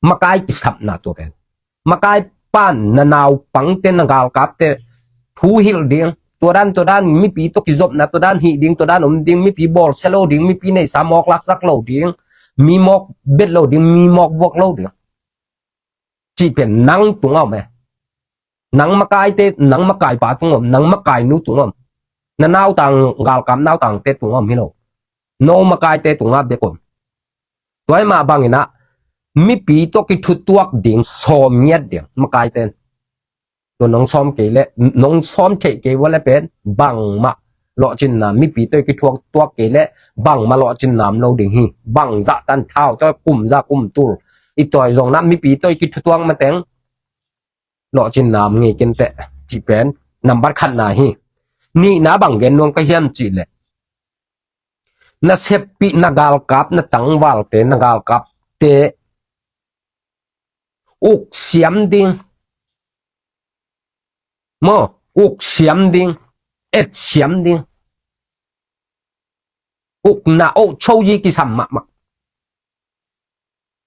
makai kisapna tua pen. Makaipa in na naupangte, na galkapte thu hilh ding. Tua dan, tua dan, mipi tawh kizopna tua dan hih ding, tua dan om ding, mipi bawlsia lo ding, mipi neihsa mawk laksak lo ding, mi mawk bet lo ding, mi mawk vuak lo ding. Cih pen nang tungah om e. Nang makaite, nang makaipa tungah om, nang makainu tungah om. Na nautang, galkap nautangte tungah om hi lo. No makaite tungah bek om. Tua hi mah bangin ah, mipi tawh kithutuak ding sawm ngiat ding, makaite in. Tua nong sawm kei leh, nong sawm theih kei ua leh pen, bangmah lawhcinna, mipi tawh i kithutuak kei leh, bangmah lawhcinna om lo ding hi. Bangzah tan, thautawite kum za kum tul i tawi zong na, mipi tawh i kithutuak mateng lawhcinna om ngei kenteh, cih pen nambat khatna hi. Nihna bang gen nuam ka hiam cih leh, na seppih, na galkap, na tangvalte, na galkapte uk siam ding. Maw, uk siam ding, et siam ding. Ukna oh cho yi kisam mahmah.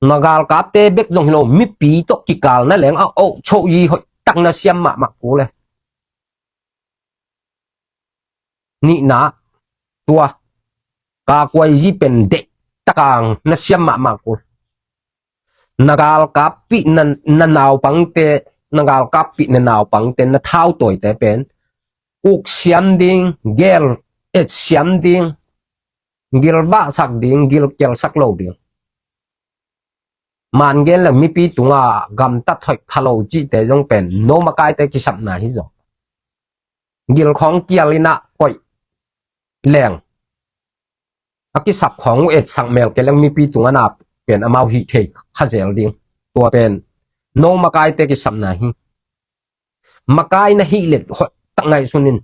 Na galkapte bek zong hi lo, mipi tawh kikal na leng a oh cho yi hoihtak na siam mahmah kul e. Nihna, tua, kakuai yi pen deihtak a na siam mahmah kul. Na galkappih na, na naupangte, na galkappih na naupangte, na thautawite pen uk siam ding, gel et siam ding, gilvahsak ding, gilkelsak lo ding. Man gen leng mipi tungah gamtat hoih pha lo cihte zong pen no makaite kisapna hi zaw. Gil khawng kial in ah koih leng, a kisap khawng uh etsak mel kei leng mipi tungah na pen amau hih thei kha zel ding. Tua pen no makaite kisapna hi. Makai na hih leh hoihtak ngaihsun in.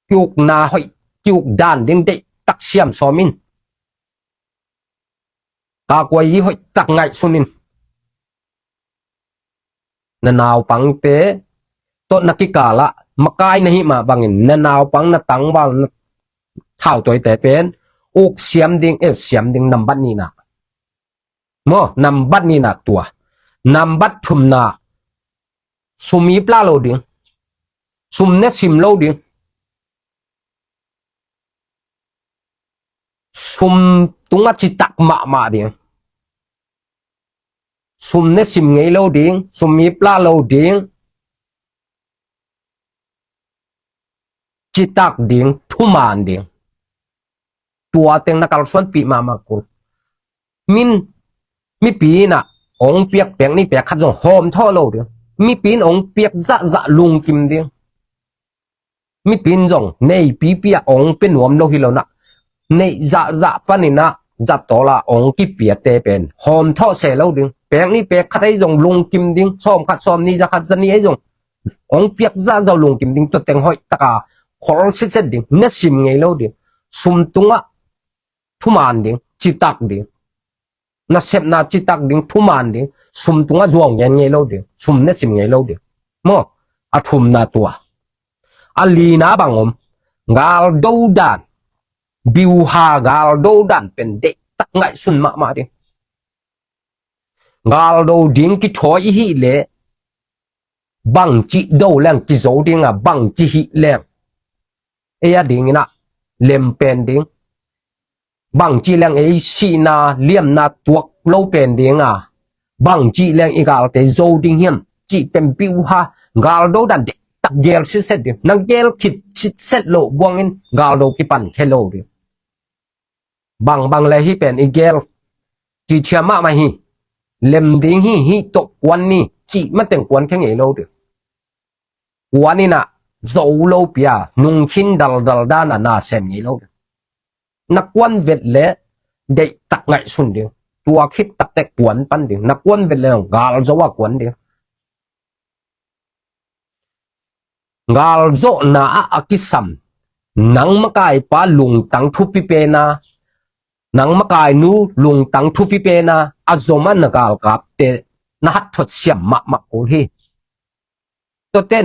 Kiukna hoih, kiuk dan ding deihtak siam sawm in. Kakuai yi hoihtak ngaihsun in. Na naupangte tawh na kikal ah makai na hih mah bangin, na naupang, na tangval, na thautawite pen uk siam ding, et siam ding, nambat nihna. Maw, nambat nihna tua. Nambat thumna, sum ip lah lo ding. Sum ne sim lo ding. Sum tungah citak mahmah ding. Sum ne sim ngei lo ding, sum ip lah lo ding. Citak ding, thuman ding. Tua teng na kalsuanpih mahmah kul. Min, mipi in ah ong piak pek nih pek khat zong hawm thawh lo ding. Mipi in ong piak zahzah lungkim ding. Mipi in zong neipipi ah ong pia nuam lo hi lo nah, neih zahzah panin ah zat tawla ong kipiate pen hawm thawh se lo ding. Pek nih pek khat ei zong lungkim ding. Sawm khat, sawm nih, za khat, za nih ei zong ong piak zahzah lungkim ding. Tua teng hoih taka khol sitset ding. Na sim ngei lo ding. Sum tungah thuman ding, citak ding. Nasepna citak ding, thuman ding. Sum tungah zuau ngen ngei lo ding. Sum na sim ngei lo ding. Maw, a thumna tua. A lina bang om. Galdo dan. Biuha galdo dan pen deihtak ngaihsun mahmah ding. Galdo ding kithawi i hih leh bangci do leng kizo ding a, bangci hih leng ei a dingin ah lem pen ding. Bangci leng ei sihna liamna tuak lo pen ding a, bangci leng i galte zo ding hiam cih pen biuha galdo dan deihtak gel sitset ding. Na gel khit sitset loh buangin galdo kipan khe lo ding. Bangbang le hih pen i gel cihcia mahmah hi. Lem ding hi, hih tawh kuan ni cih mateng kuan khe ngei lo ding. Kuan in ah zo lopi a nungkhin daldal dan a na sem ngei lo ding. Na kuan vet le deihtak ngaihsun ding. Tua khit takteh kuan pan ding. Na kuan vet le galzo a kuan ding. Galzawhna ah a kisam nang makaipa lungtang thupi pena, nang makainu lungtang thupi pena a zom a na galkapte na hatthot siam mahmah kul hi. Tuate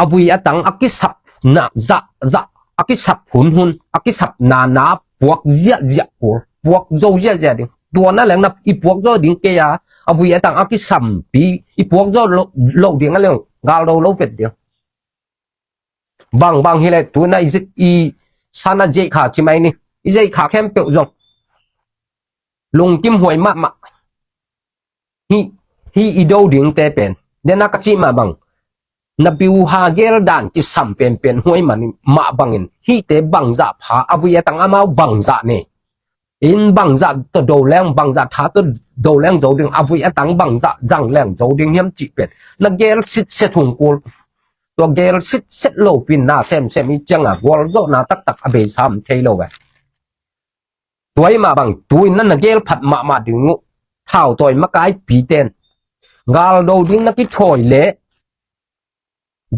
a vui a tang a kisap na zah zah, a kisap hunhun, a kisap nana puak ziahziah kul, puak zo ziahziah ding. Tua na leng na i puak zo ding kei a, a vui a tang a kisampi i puak zo lo, lo ding a leng galdo lo vet ding. Bangbang hileh tu na i, i sana zeikha ci mai ni. I zeikha khempeuh zong lungkim huai mahmah. Hih, hih i do dingte pen dena ka cih mah bang, na biuha gel dan kisam penpen huai mah bangin hihte bangzah pha, a vui a tang amau bangzah ne, in bangzah tawh do leng, bangzah tha tawh do leng zo ding, a vui a tang bangzah zang leng zo ding hiam cih pen na gel sitset hong kul. Tua gel sitset lopi-in na semsem i cianga gualzawhna taktak a beisam thei lo ve. Tua i mah bang tu-in na na gel phat mahmah ding uh. Thautawi makaipite'n galdo ding na kithawi leh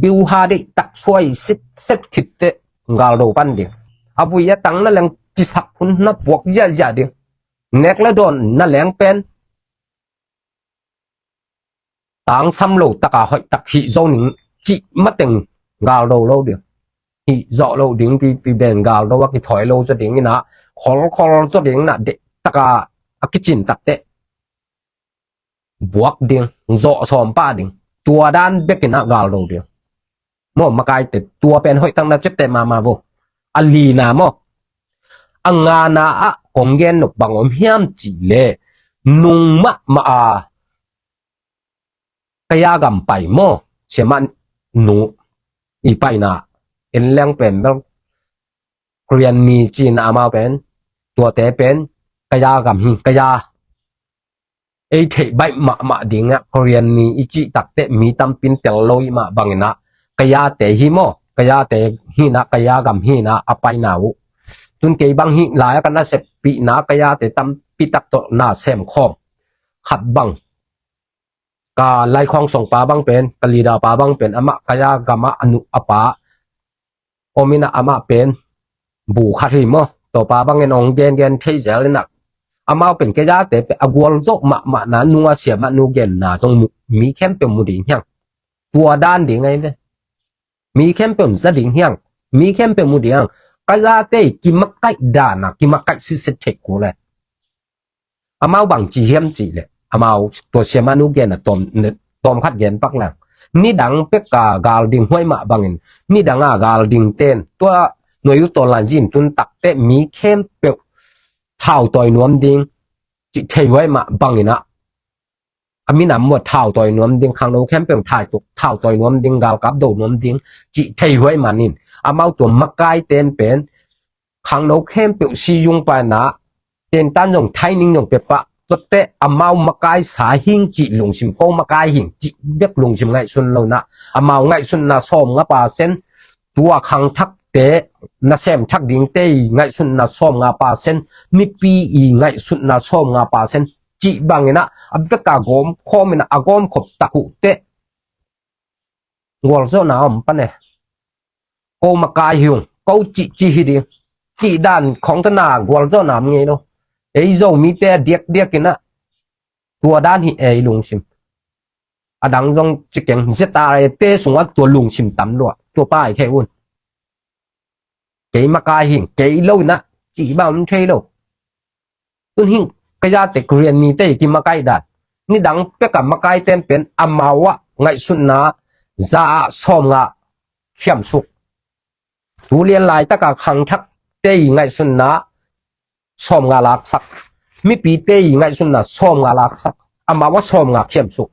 biuha deihtak suai sitset khitteh galdo pan ding. A vui a tang na leng kisap hun na puak ziahziah ding. Nek le dawn na leng pen tangsam lo taka hoihtak hih zo ning cih mateng galdo lo ding. Hih zawh lo ding pipi ben galdo a kithawi lo zaw ding inah, kholkhol zaw ding inah, dehtaka a kicin takteh buak ding, zawh sawm pah ding. Tua dan bek inah galdo ding. Maw, makaite, tua pen hoihtak na ciapteh mahmah vo. A lina maw, a ngana ah kong gen nop bang om hiam cih leh, nung mahmah a kaya gam pai maw, siamah nu i paina en leng pen bel Korean mi cihna amau pen, tuate pen kaya gam hi, kaya ei theih baih mahmah dingah Korean mi i cih takteh mi tampi in tel lo i mah banginah kayate hi maw, kayate hinah, kaya gam hinah a paina uh. Tun kei bang hih lai-ah ka naseppihna kayate tampi tak tawh na semkhawm. Khat bang, ka laikhawng songpa bang pen, ka leader pa bang pen, amah kaya gamah a nu a pa om inah, amah pen bu khat hi maw. Tawpa bangin hong gengen thei zel inah, amau pen kayate pen a gualzawh mahmahna nunga siamah nu genna zong mu, mi khempeuh mu ding hiang. Tua dan ding ahi ve. Mi khempeuh za ding hiang. Mi khempeuh mu ding hiang. Kayate kimakaih dana kimakaih sitset theih kul e. Amau bang ci hiam cih leh, amau tua siamah nu gen a tawm, tawm khat gen pak leng. Nidang pek a gal ding huai mah bangin, nidang a gal ding ten tua nuai uh tawl lan zin tun takteh mi khempeuh thau tawi nuam ding cih thei huai mah banginah, a minam muat thau tawi nuam ding, khangno khempeuh thai tuk thau tawi nuam ding, galkap do nuam ding cih thei huai manin, amau tua makai ten pen khangno khempeuh si yung paina, tentan zong thaining zong pepah, tuate amau makaisa hing cih lungsim, ko makai hing cih bek lungsim ngaihsun lo na, amau ngaihsutna sawm nga pasen, tua khangthakte, nasem thak dingte i ngaihsutna sawm nga pasen, mipi i ngaihsutna sawm nga pasen cih bangin ah, a veka gawm khawmin ah, a gawm khop tak uh teh gualzawhna om pan e. Ko makai hi ung, ko cihcih hi ding, cih dan khawng tana gualzawhna om ngei lo. Ei Zomite a diakdiakin ah tua dan hi ei lungsim. A dang zong ci keng, Z R A te sungah tua lungsim tam lua, tua pai khei un. Kei makai hing, kei lo in ah, cih bang om thei lo. Tun hing, ka zate Korean mite i kimakai dan. Nidang peka makai ten pen amau ah ngaihsutna za ah sawm nga khiamsuk. Tu lian laitaka khangthakte i ngaihsutna sawm nga laksak. Mipite i ngaihsutna sawm nga laksak. Amau ah sawm nga khiamsuk.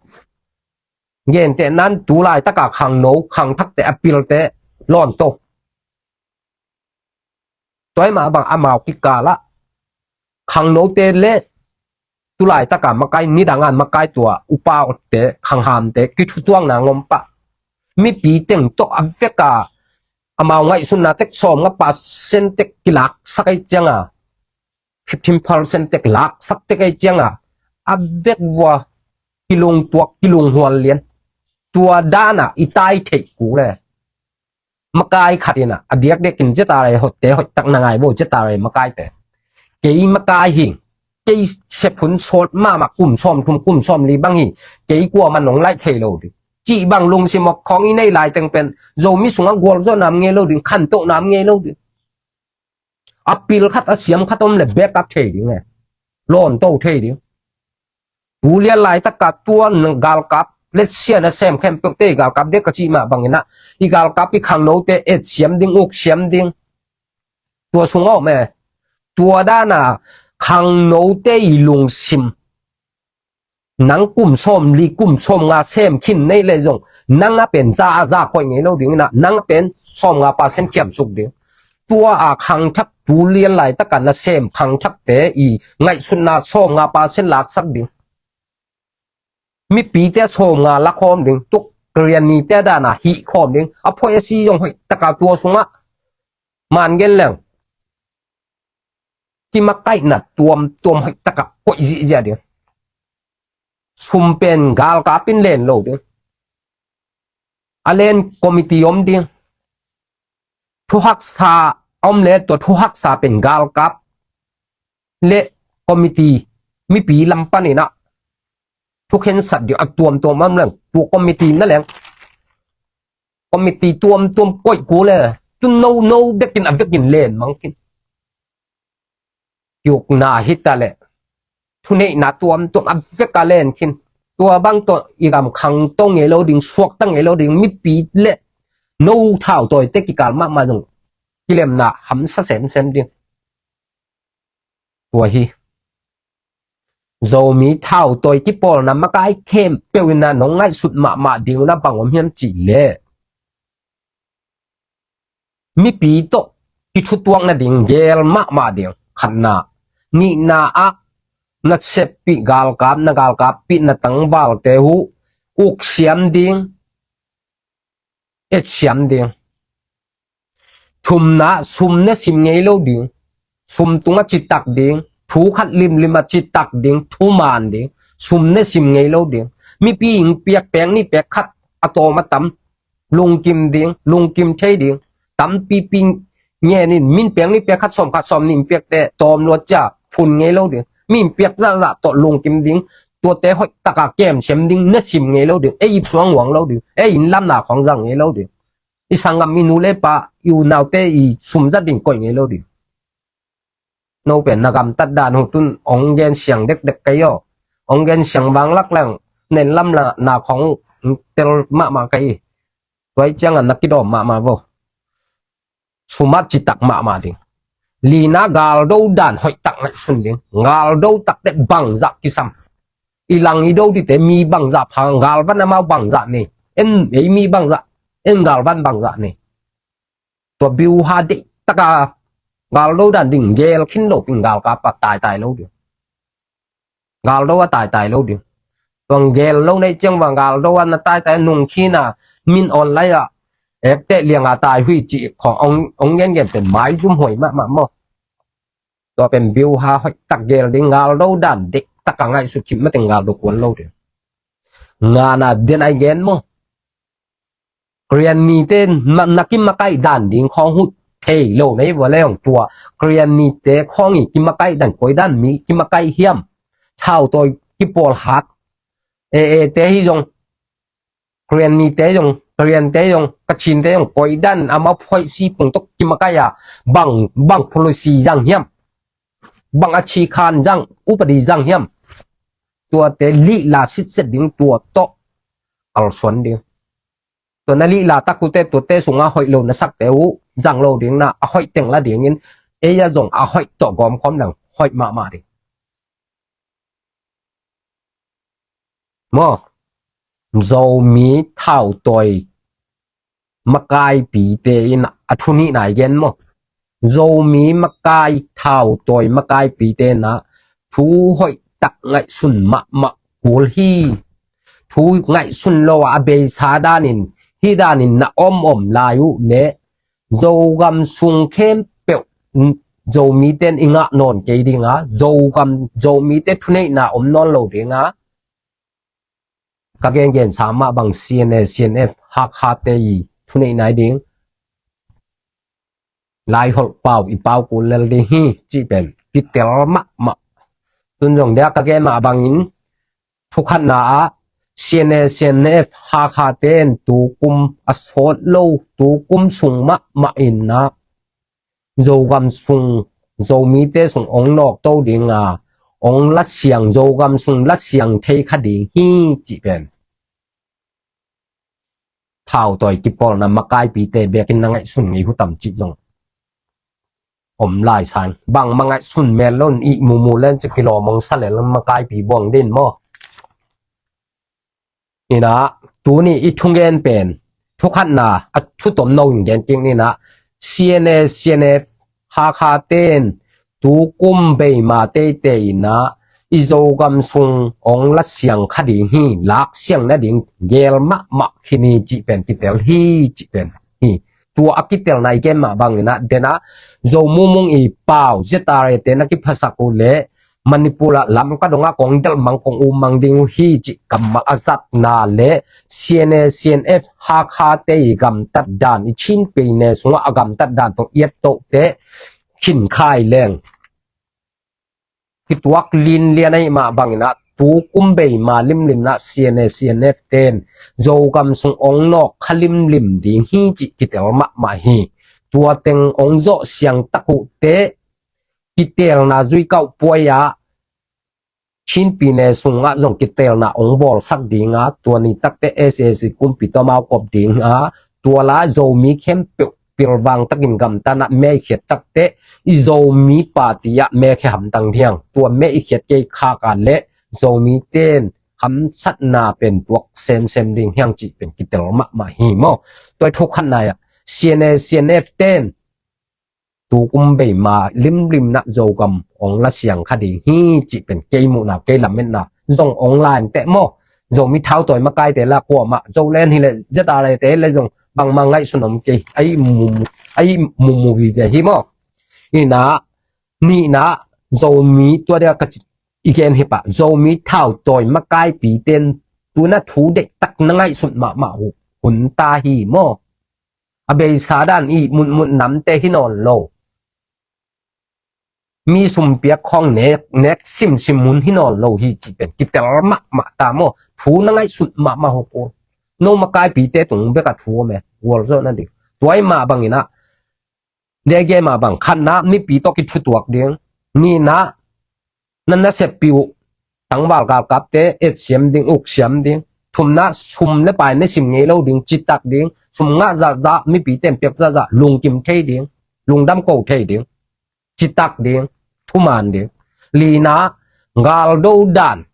Gentehnan tu laitaka khangno, khangthakte, a pilte lawnto. Tua hi mah bang amau kikal ah khangnote le tu laitaka makai, nidang an makai tua upaute, khanghamte kithutuakna ngom pah. Mipi teng tawh a veka amau ngaihsutna tek sawm nga percent tek kilaksak ei cianga, fifteen percent tek laksak tek ei cianga, a vek vua kilungtuak, kilunghual lian. Tua dana i tai theih kul e. Makai khat in ah, a diakdiakin Z R A hotte hoih tak na ngai vo, Z R A makaite. Kei makai hing, kei sep hun sawt mahmah kum sawm thum, kum sawm li bang hi, kei kuamah nong laih thei lo ding. Cih bang lungsim awk khawng i neih laiteng pen Zomi sungah gualzawhna om ngei lo ding, khantohna om ngei lo ding. A pil khat, a siam khat om le backup thei ding e. Lawnto thei ding. Tu lian laitaka tua galkap, letsia nasem khempeuhte galkap dek ka cih mah bangin ah, i galkap i khangnote et siam ding, uk siam ding. Tua sungah om e. Tua dana khangnote i lungsim. Nang kum sawm li, kum sawm nga sem khin nei le zong, nang a pen za a za koih ngei lo ding in ah, nang a pen sawm nga percent khiamsuk ding. Tua a khangthak tu lian laitaka nasem khangthakte i ngaihsutna sawm nga percent laksak ding. Mipite sawm nga lakhawm ding, tuk Korean mite dana hih khawm ding. A phoih a si zong hoih taka tua sungah man gen leng kimakaihna tuamtuam hoih taka koih zihziah ding. Sum pen galkap in len lo ding. A len committee om ding. Thuhaksa om le tua thuhaksa pen galkap le committee, mipi lam panin ah thukhensat ding a tuamtuam om leng, tua committee na leng, committee tuamtuam koih kul e. Tu no no bekin a vekin len mang khin. Kiukna hi ta leh, thuneihna tuamtuam a veka len khin. Tua bang tawh i gam khangto ngei lo ding, suakta ngei lo ding, mipi le no thautawite kikal mahmah zong kilemna hamsa semsem ding. Tua hi Zomi thautawi kipawlna makai khempeuh in ah nong ngaihsut mahmah ding un ah bang om hiam cih leh, mipi tawh kithutuak nading gel mahmah ding, khatna. Nihna ah, na seppih galkap, na galkappih na tangvalte uh uk siam ding, et siam ding. Thumna, sum ne sim ngei lo ding. Sum tungah citak ding. Thu khat limlim ah citak ding. Thuman ding. Sum ne sim ngei lo ding. Mipi in piak pek nih pek khat a tawm a tam lungkim ding, lungkim thei ding. Tampipi ngenin min pek nih pek khat sawm khat sawm nih in piakte tawm luat cia phun ngei lo ding. Min piak zahzah tawh lungkim ding. Tuate hoih taka kem sem ding, na sim ngei lo ding. Ei ip suang huang lo ding. Ei in lamna khawng zang ngei lo ding. I sanggam, i nu le pa, i unaute i sum zat ding koih ngei lo ding. No pen na gamtat dan uh tun ong gen siang dekdek kei aw. Ong gen siang vanglak leng nen lamna khawng tel mahmah kei. Tuai ciangah na kidawm mahmah vo. Sum ah citak mahmah ding. Lina, galdo dan hoihtak ngaihsun ding. Galdo takte bangzah kisam. I lang i do dite mi bangzah pha, galvan amau bangzah nei. En ei mi bangzah, en galvan bangzah nei. Tua biuha deihtaka Galdo dan ding, gel khin lo pin galkap a taitai lo ding. Galdo a taitai lo ding. Tuang gel lo nei ciang va galdo a na taitai nung khin a min on lai a. Ekte liang a tai hui ci khong ong, ong gen gen pen mai zum hoi mahmah maw. Tua pen biu ha hoih tak gel ding, galdo dan dek tak a ngaihsut khim mateng galdo kuan lo ding. Ngana den ai gen maw. Krian mite na, na kimakaih dan ding khong huh thei lo nei vua leng tua. Krian mite khong i kimakaih dan koi dan mi kimakaih hiam. Thau toi kipawl hak. E, e, te hi zong. Krian mite zong, Krian te zong, Kachin te zong, koi dan, ama phoih si pung tok kimakaih a, bang, bang policy zang hiam. Bang a chi khan zang, upadi zang hiam. Tua te lih la sitset ding tua tawh. Kalsuan ding. Tua na lih la tak uh te, tua te sung a hoih lo na sak te uh, zang lo ding na, a hoih teng la ding in, ei a zong a hoih tawh gawm khawm dang, hoih mahmah ding. Maw, Zomi thau toi makaipite in a thu nih nai gen maw. Zomi makai thau toi makaipite na thu hoih tak ngaihsun mahmah kul hi. Thu ngaihsun lo a beisa danin, hi danin na om om lai uh le Zogam sung khempeuh Zomite in i ngah nawn kei ding a, Zogam, Zomite thuneihna om nawn lo ding a. Ka gengen sa mah bang C N A, C N F, Hakha te i thuneihna i ding. Lai holh pau i pau kul lel ding hi, cih pen kitel mahmah. Tun zong dia ka gen mah bangin, thukhatna ah C N A, C N F, Hakha ten tukum a sawt lo, tukum sung mahmah in ah Zogam sung, Zomite sung ong nawkto ding a, ong lasiang, Zogam sung lasiang thei kha ding hi cih pen. Thau toi kipawlna makaipite bekin na ngaihsun ngei hutam cih zong om lai sang. Bang ma ngaihsun mel lo in i mumu len ci kilawm ong sa lel makaipi buang din maw. Inah, tuni i thungen pen, thukhatna, a thutom no in gen kik ninah, C N A, C N F, Hakha ten, tukum beima teitei inah, i Zogam sung ong lasiang kha ding hi, laksiang nading, gel mahmah khin hi cih pen, kitel hi cih pen hi. Tua a kitelna i gen mah bang inah, denah, Zo mumung i pau, Z R A te na kiphasak uh leh, Manipur ah lam ka dong ah kong delh mang kong um mang ding uh hi cih kammal a zatna le C N A, C N F, Hakha te i gamtat dan, i Chin pei ne sungah a gamtat dan tawh i et toh te khin khai leng. Kituak linlian ahi mah bang inah tukum beima limlim nah C N A, C N F ten Zogam sung ong nawk kha limlim ding hi cih kitel mahmah hi. Tua teng ong zawh siang tak uh te kitelna zui kauh puai ah Chin pei ne sungah zong kitelna ong bawlsak ding a, tua ni takte S A C kumpi tawh amau kop ding a, tua la Zomi khempeuh pilvang takin gamtatna mei khiat takte i Zomi party ah mei khia hamtang ding hiang, tua mei i khiat kei khak a le Zomi ten hamsatna pen tuak semsem ding hiang cih pen kitel mahmah hi maw. Tua i thukhatna ah C N A, C N F ten tukum beima limlim nah Zogam ong lasiang kha ding hi cih pen kei muhna, kei lametna zong ong lain teh maw. Zomi thau toi makaite la kuamah Zoland hileh Z R A te le zong bangmah ngaihsun om kei. Ai mumu, ai mumu vive hi maw. Inah, nihna, Zomi tua dia ka ci i gen hi pah. Zomi thau toi makaipi ten tuna thu deihtak na ngaihsun mahmah uh hun ta hi maw. A beisa dan i mutmut namte hi nawn lo. Mi sumpiak khawng nek, nek simsim hun hi nawn lo hi cih pen kitel mahmah ta maw. Thu na ngaihsun mahmah uh ko. No makaipite tung bek a thu om e. Gualzawh nading. Tua i mah bang inah. Dege mah bang khatna mipi tawh kithutuak ding. Nihna na naseppih uh tangval galkapte et siam ding, uk siam ding. Thumna sum le pai na sim ngei lo ding, citak ding. Sum ngah zahzah, mipi ten piak zahzah, lungkim thei ding, lungdam ko thei ding, citak ding, thuman ding. Lina, galdo dan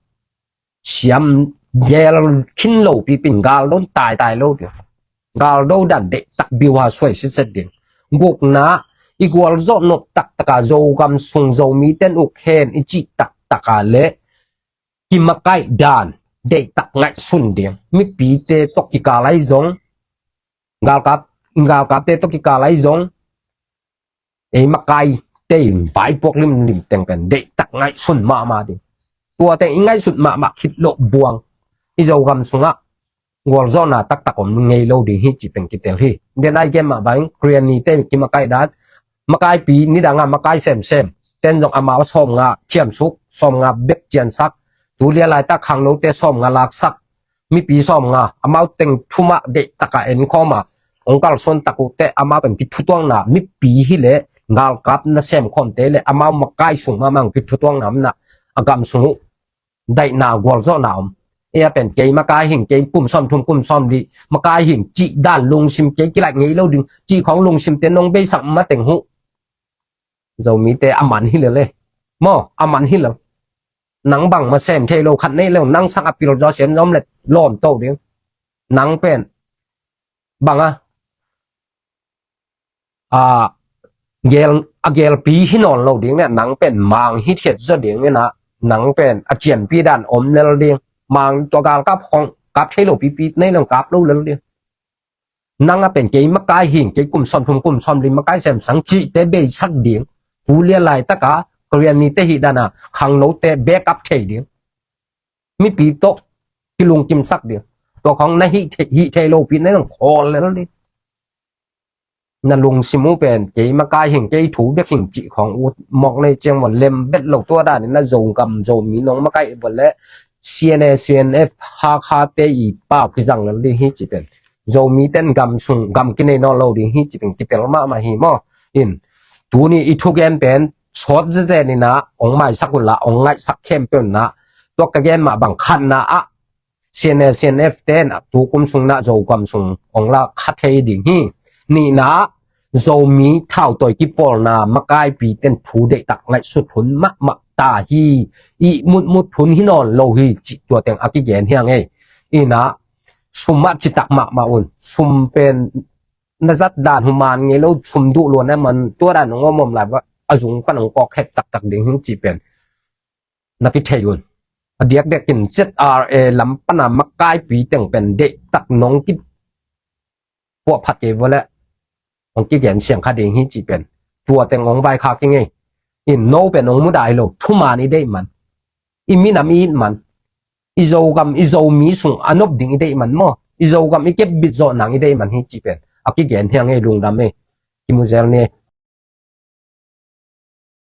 siam gel khin lo pipin, galdo taitai lo ding. Galdo dan deihtak biuha suai sitset ding. Gukna, i gualzawh nop taktaka Zogam sung Zomite'n uk hen i cih taktaka le kimakaih dan deihtak ngaihsun ding. Mipite tawh kikal ahi zong, galkap, galkapte tawh kikal ahi zong, ei makaite in vaipuak limlim teng pen deihtak ngaihsun mahmah ding. Tua teng i ngaihsut mahmah khit loh buang i Zogam sungah gualzawhna taktak om ngei lo ding hi cih pen kitel hi. Den ai gen mah bang Krianite kimakaih dan, makaipi nidanga makai semsem ten zong amau sawmnga khiamsuk, sawmnga bek ciansak, tu lia laitak khangnote sawmnga laksak, mipi sawmnga, amau teng thumah deihtaka enkhawma hong kalsuan tak uh teh amau pen kithutuakna, mipi hileh galkap na semkhawmte le amau makai sung mahmah kithutuakna omna a gam sung uh daihna gualzawhna om. Ei a pen kei makai hing, kei kum sawmthum kum sawmli makai hing cih dan lungsim kei kilaih ngei lo ding cih khawng lungsimte nong beisak mateng uh Zomite a man hi lel e. Maw, a man hi lel. Nang bangmah sem thei lo khat nei lo, nang sang a pil zaw siam zom le lawm to ding. Nang pen bang a, a gel, a gelpi hi nawn lo ding le nang pen mang hi thiat zaw ding ina, nang pen a ciampi dan om lel ding. Mang tua galkap khawng kap thei lo pipi nei lo kap lo lel ding. Nang a pen kei makai hing, kei kum sawmthum kum sawmli makai semsang cihte beisak ding. Tu lia laitaka Krianite hih dana khangnote bekap thei ding. Mipi tawh kilungkimsak ding. Tua khawng na hih thei, hih thei lopi na nang khawl lel ding. Na lungsim uh pen kei makai hing, kei thu bek hing cih khawng ut mawk nei ciang maw, lem vet lo tua danin na Zogam Zomi nong makaih vot le C N A, C N F, Hakha te i pau kizang lel ding hi ci pen. Zomite'n gam sung gam kinei nawn lo ding hi ci pen kitel mahmah hi maw. In, tuni i thugen pen sawt zezen ina hong maisak unla hong ngaihsak khempeuh unla, tua ka gen mah bang khatna ah C N A, C N F te'n a tukum sung na Zogam sung hong la kha thei ding hi. Nihna, Zomi thautawi kipawlna makaipi te'n thu deihtak ngaihsut hun mahmah ta hi. I mutmut hun hi nawn lo hi cih tua teng a kigen hiang ei. Ina, sum ah citak mahmah un. Sum pen na zat dan human ngei lo, sum duh luan a man tua dan hong om om lai va a zung pan hong kawk het taktak ding hi cih pen na kithei un. A diakdiakin Z R A lam pana makaipi teng pen deihtak nong kipuahphat kei vua le hong kigen siang kha ding hi cih pen tua teng hong vaikhak hi ngei. In no pen hong mudah hi lo, thuman i deih man, i minam i it man, i Zogam i Zomi sung a nop ding i deih man maw, i Zogam i kepbit zawh nang i deih man hi cih pen a kigen hiang ei, lungdam ei. Kimu zel ni.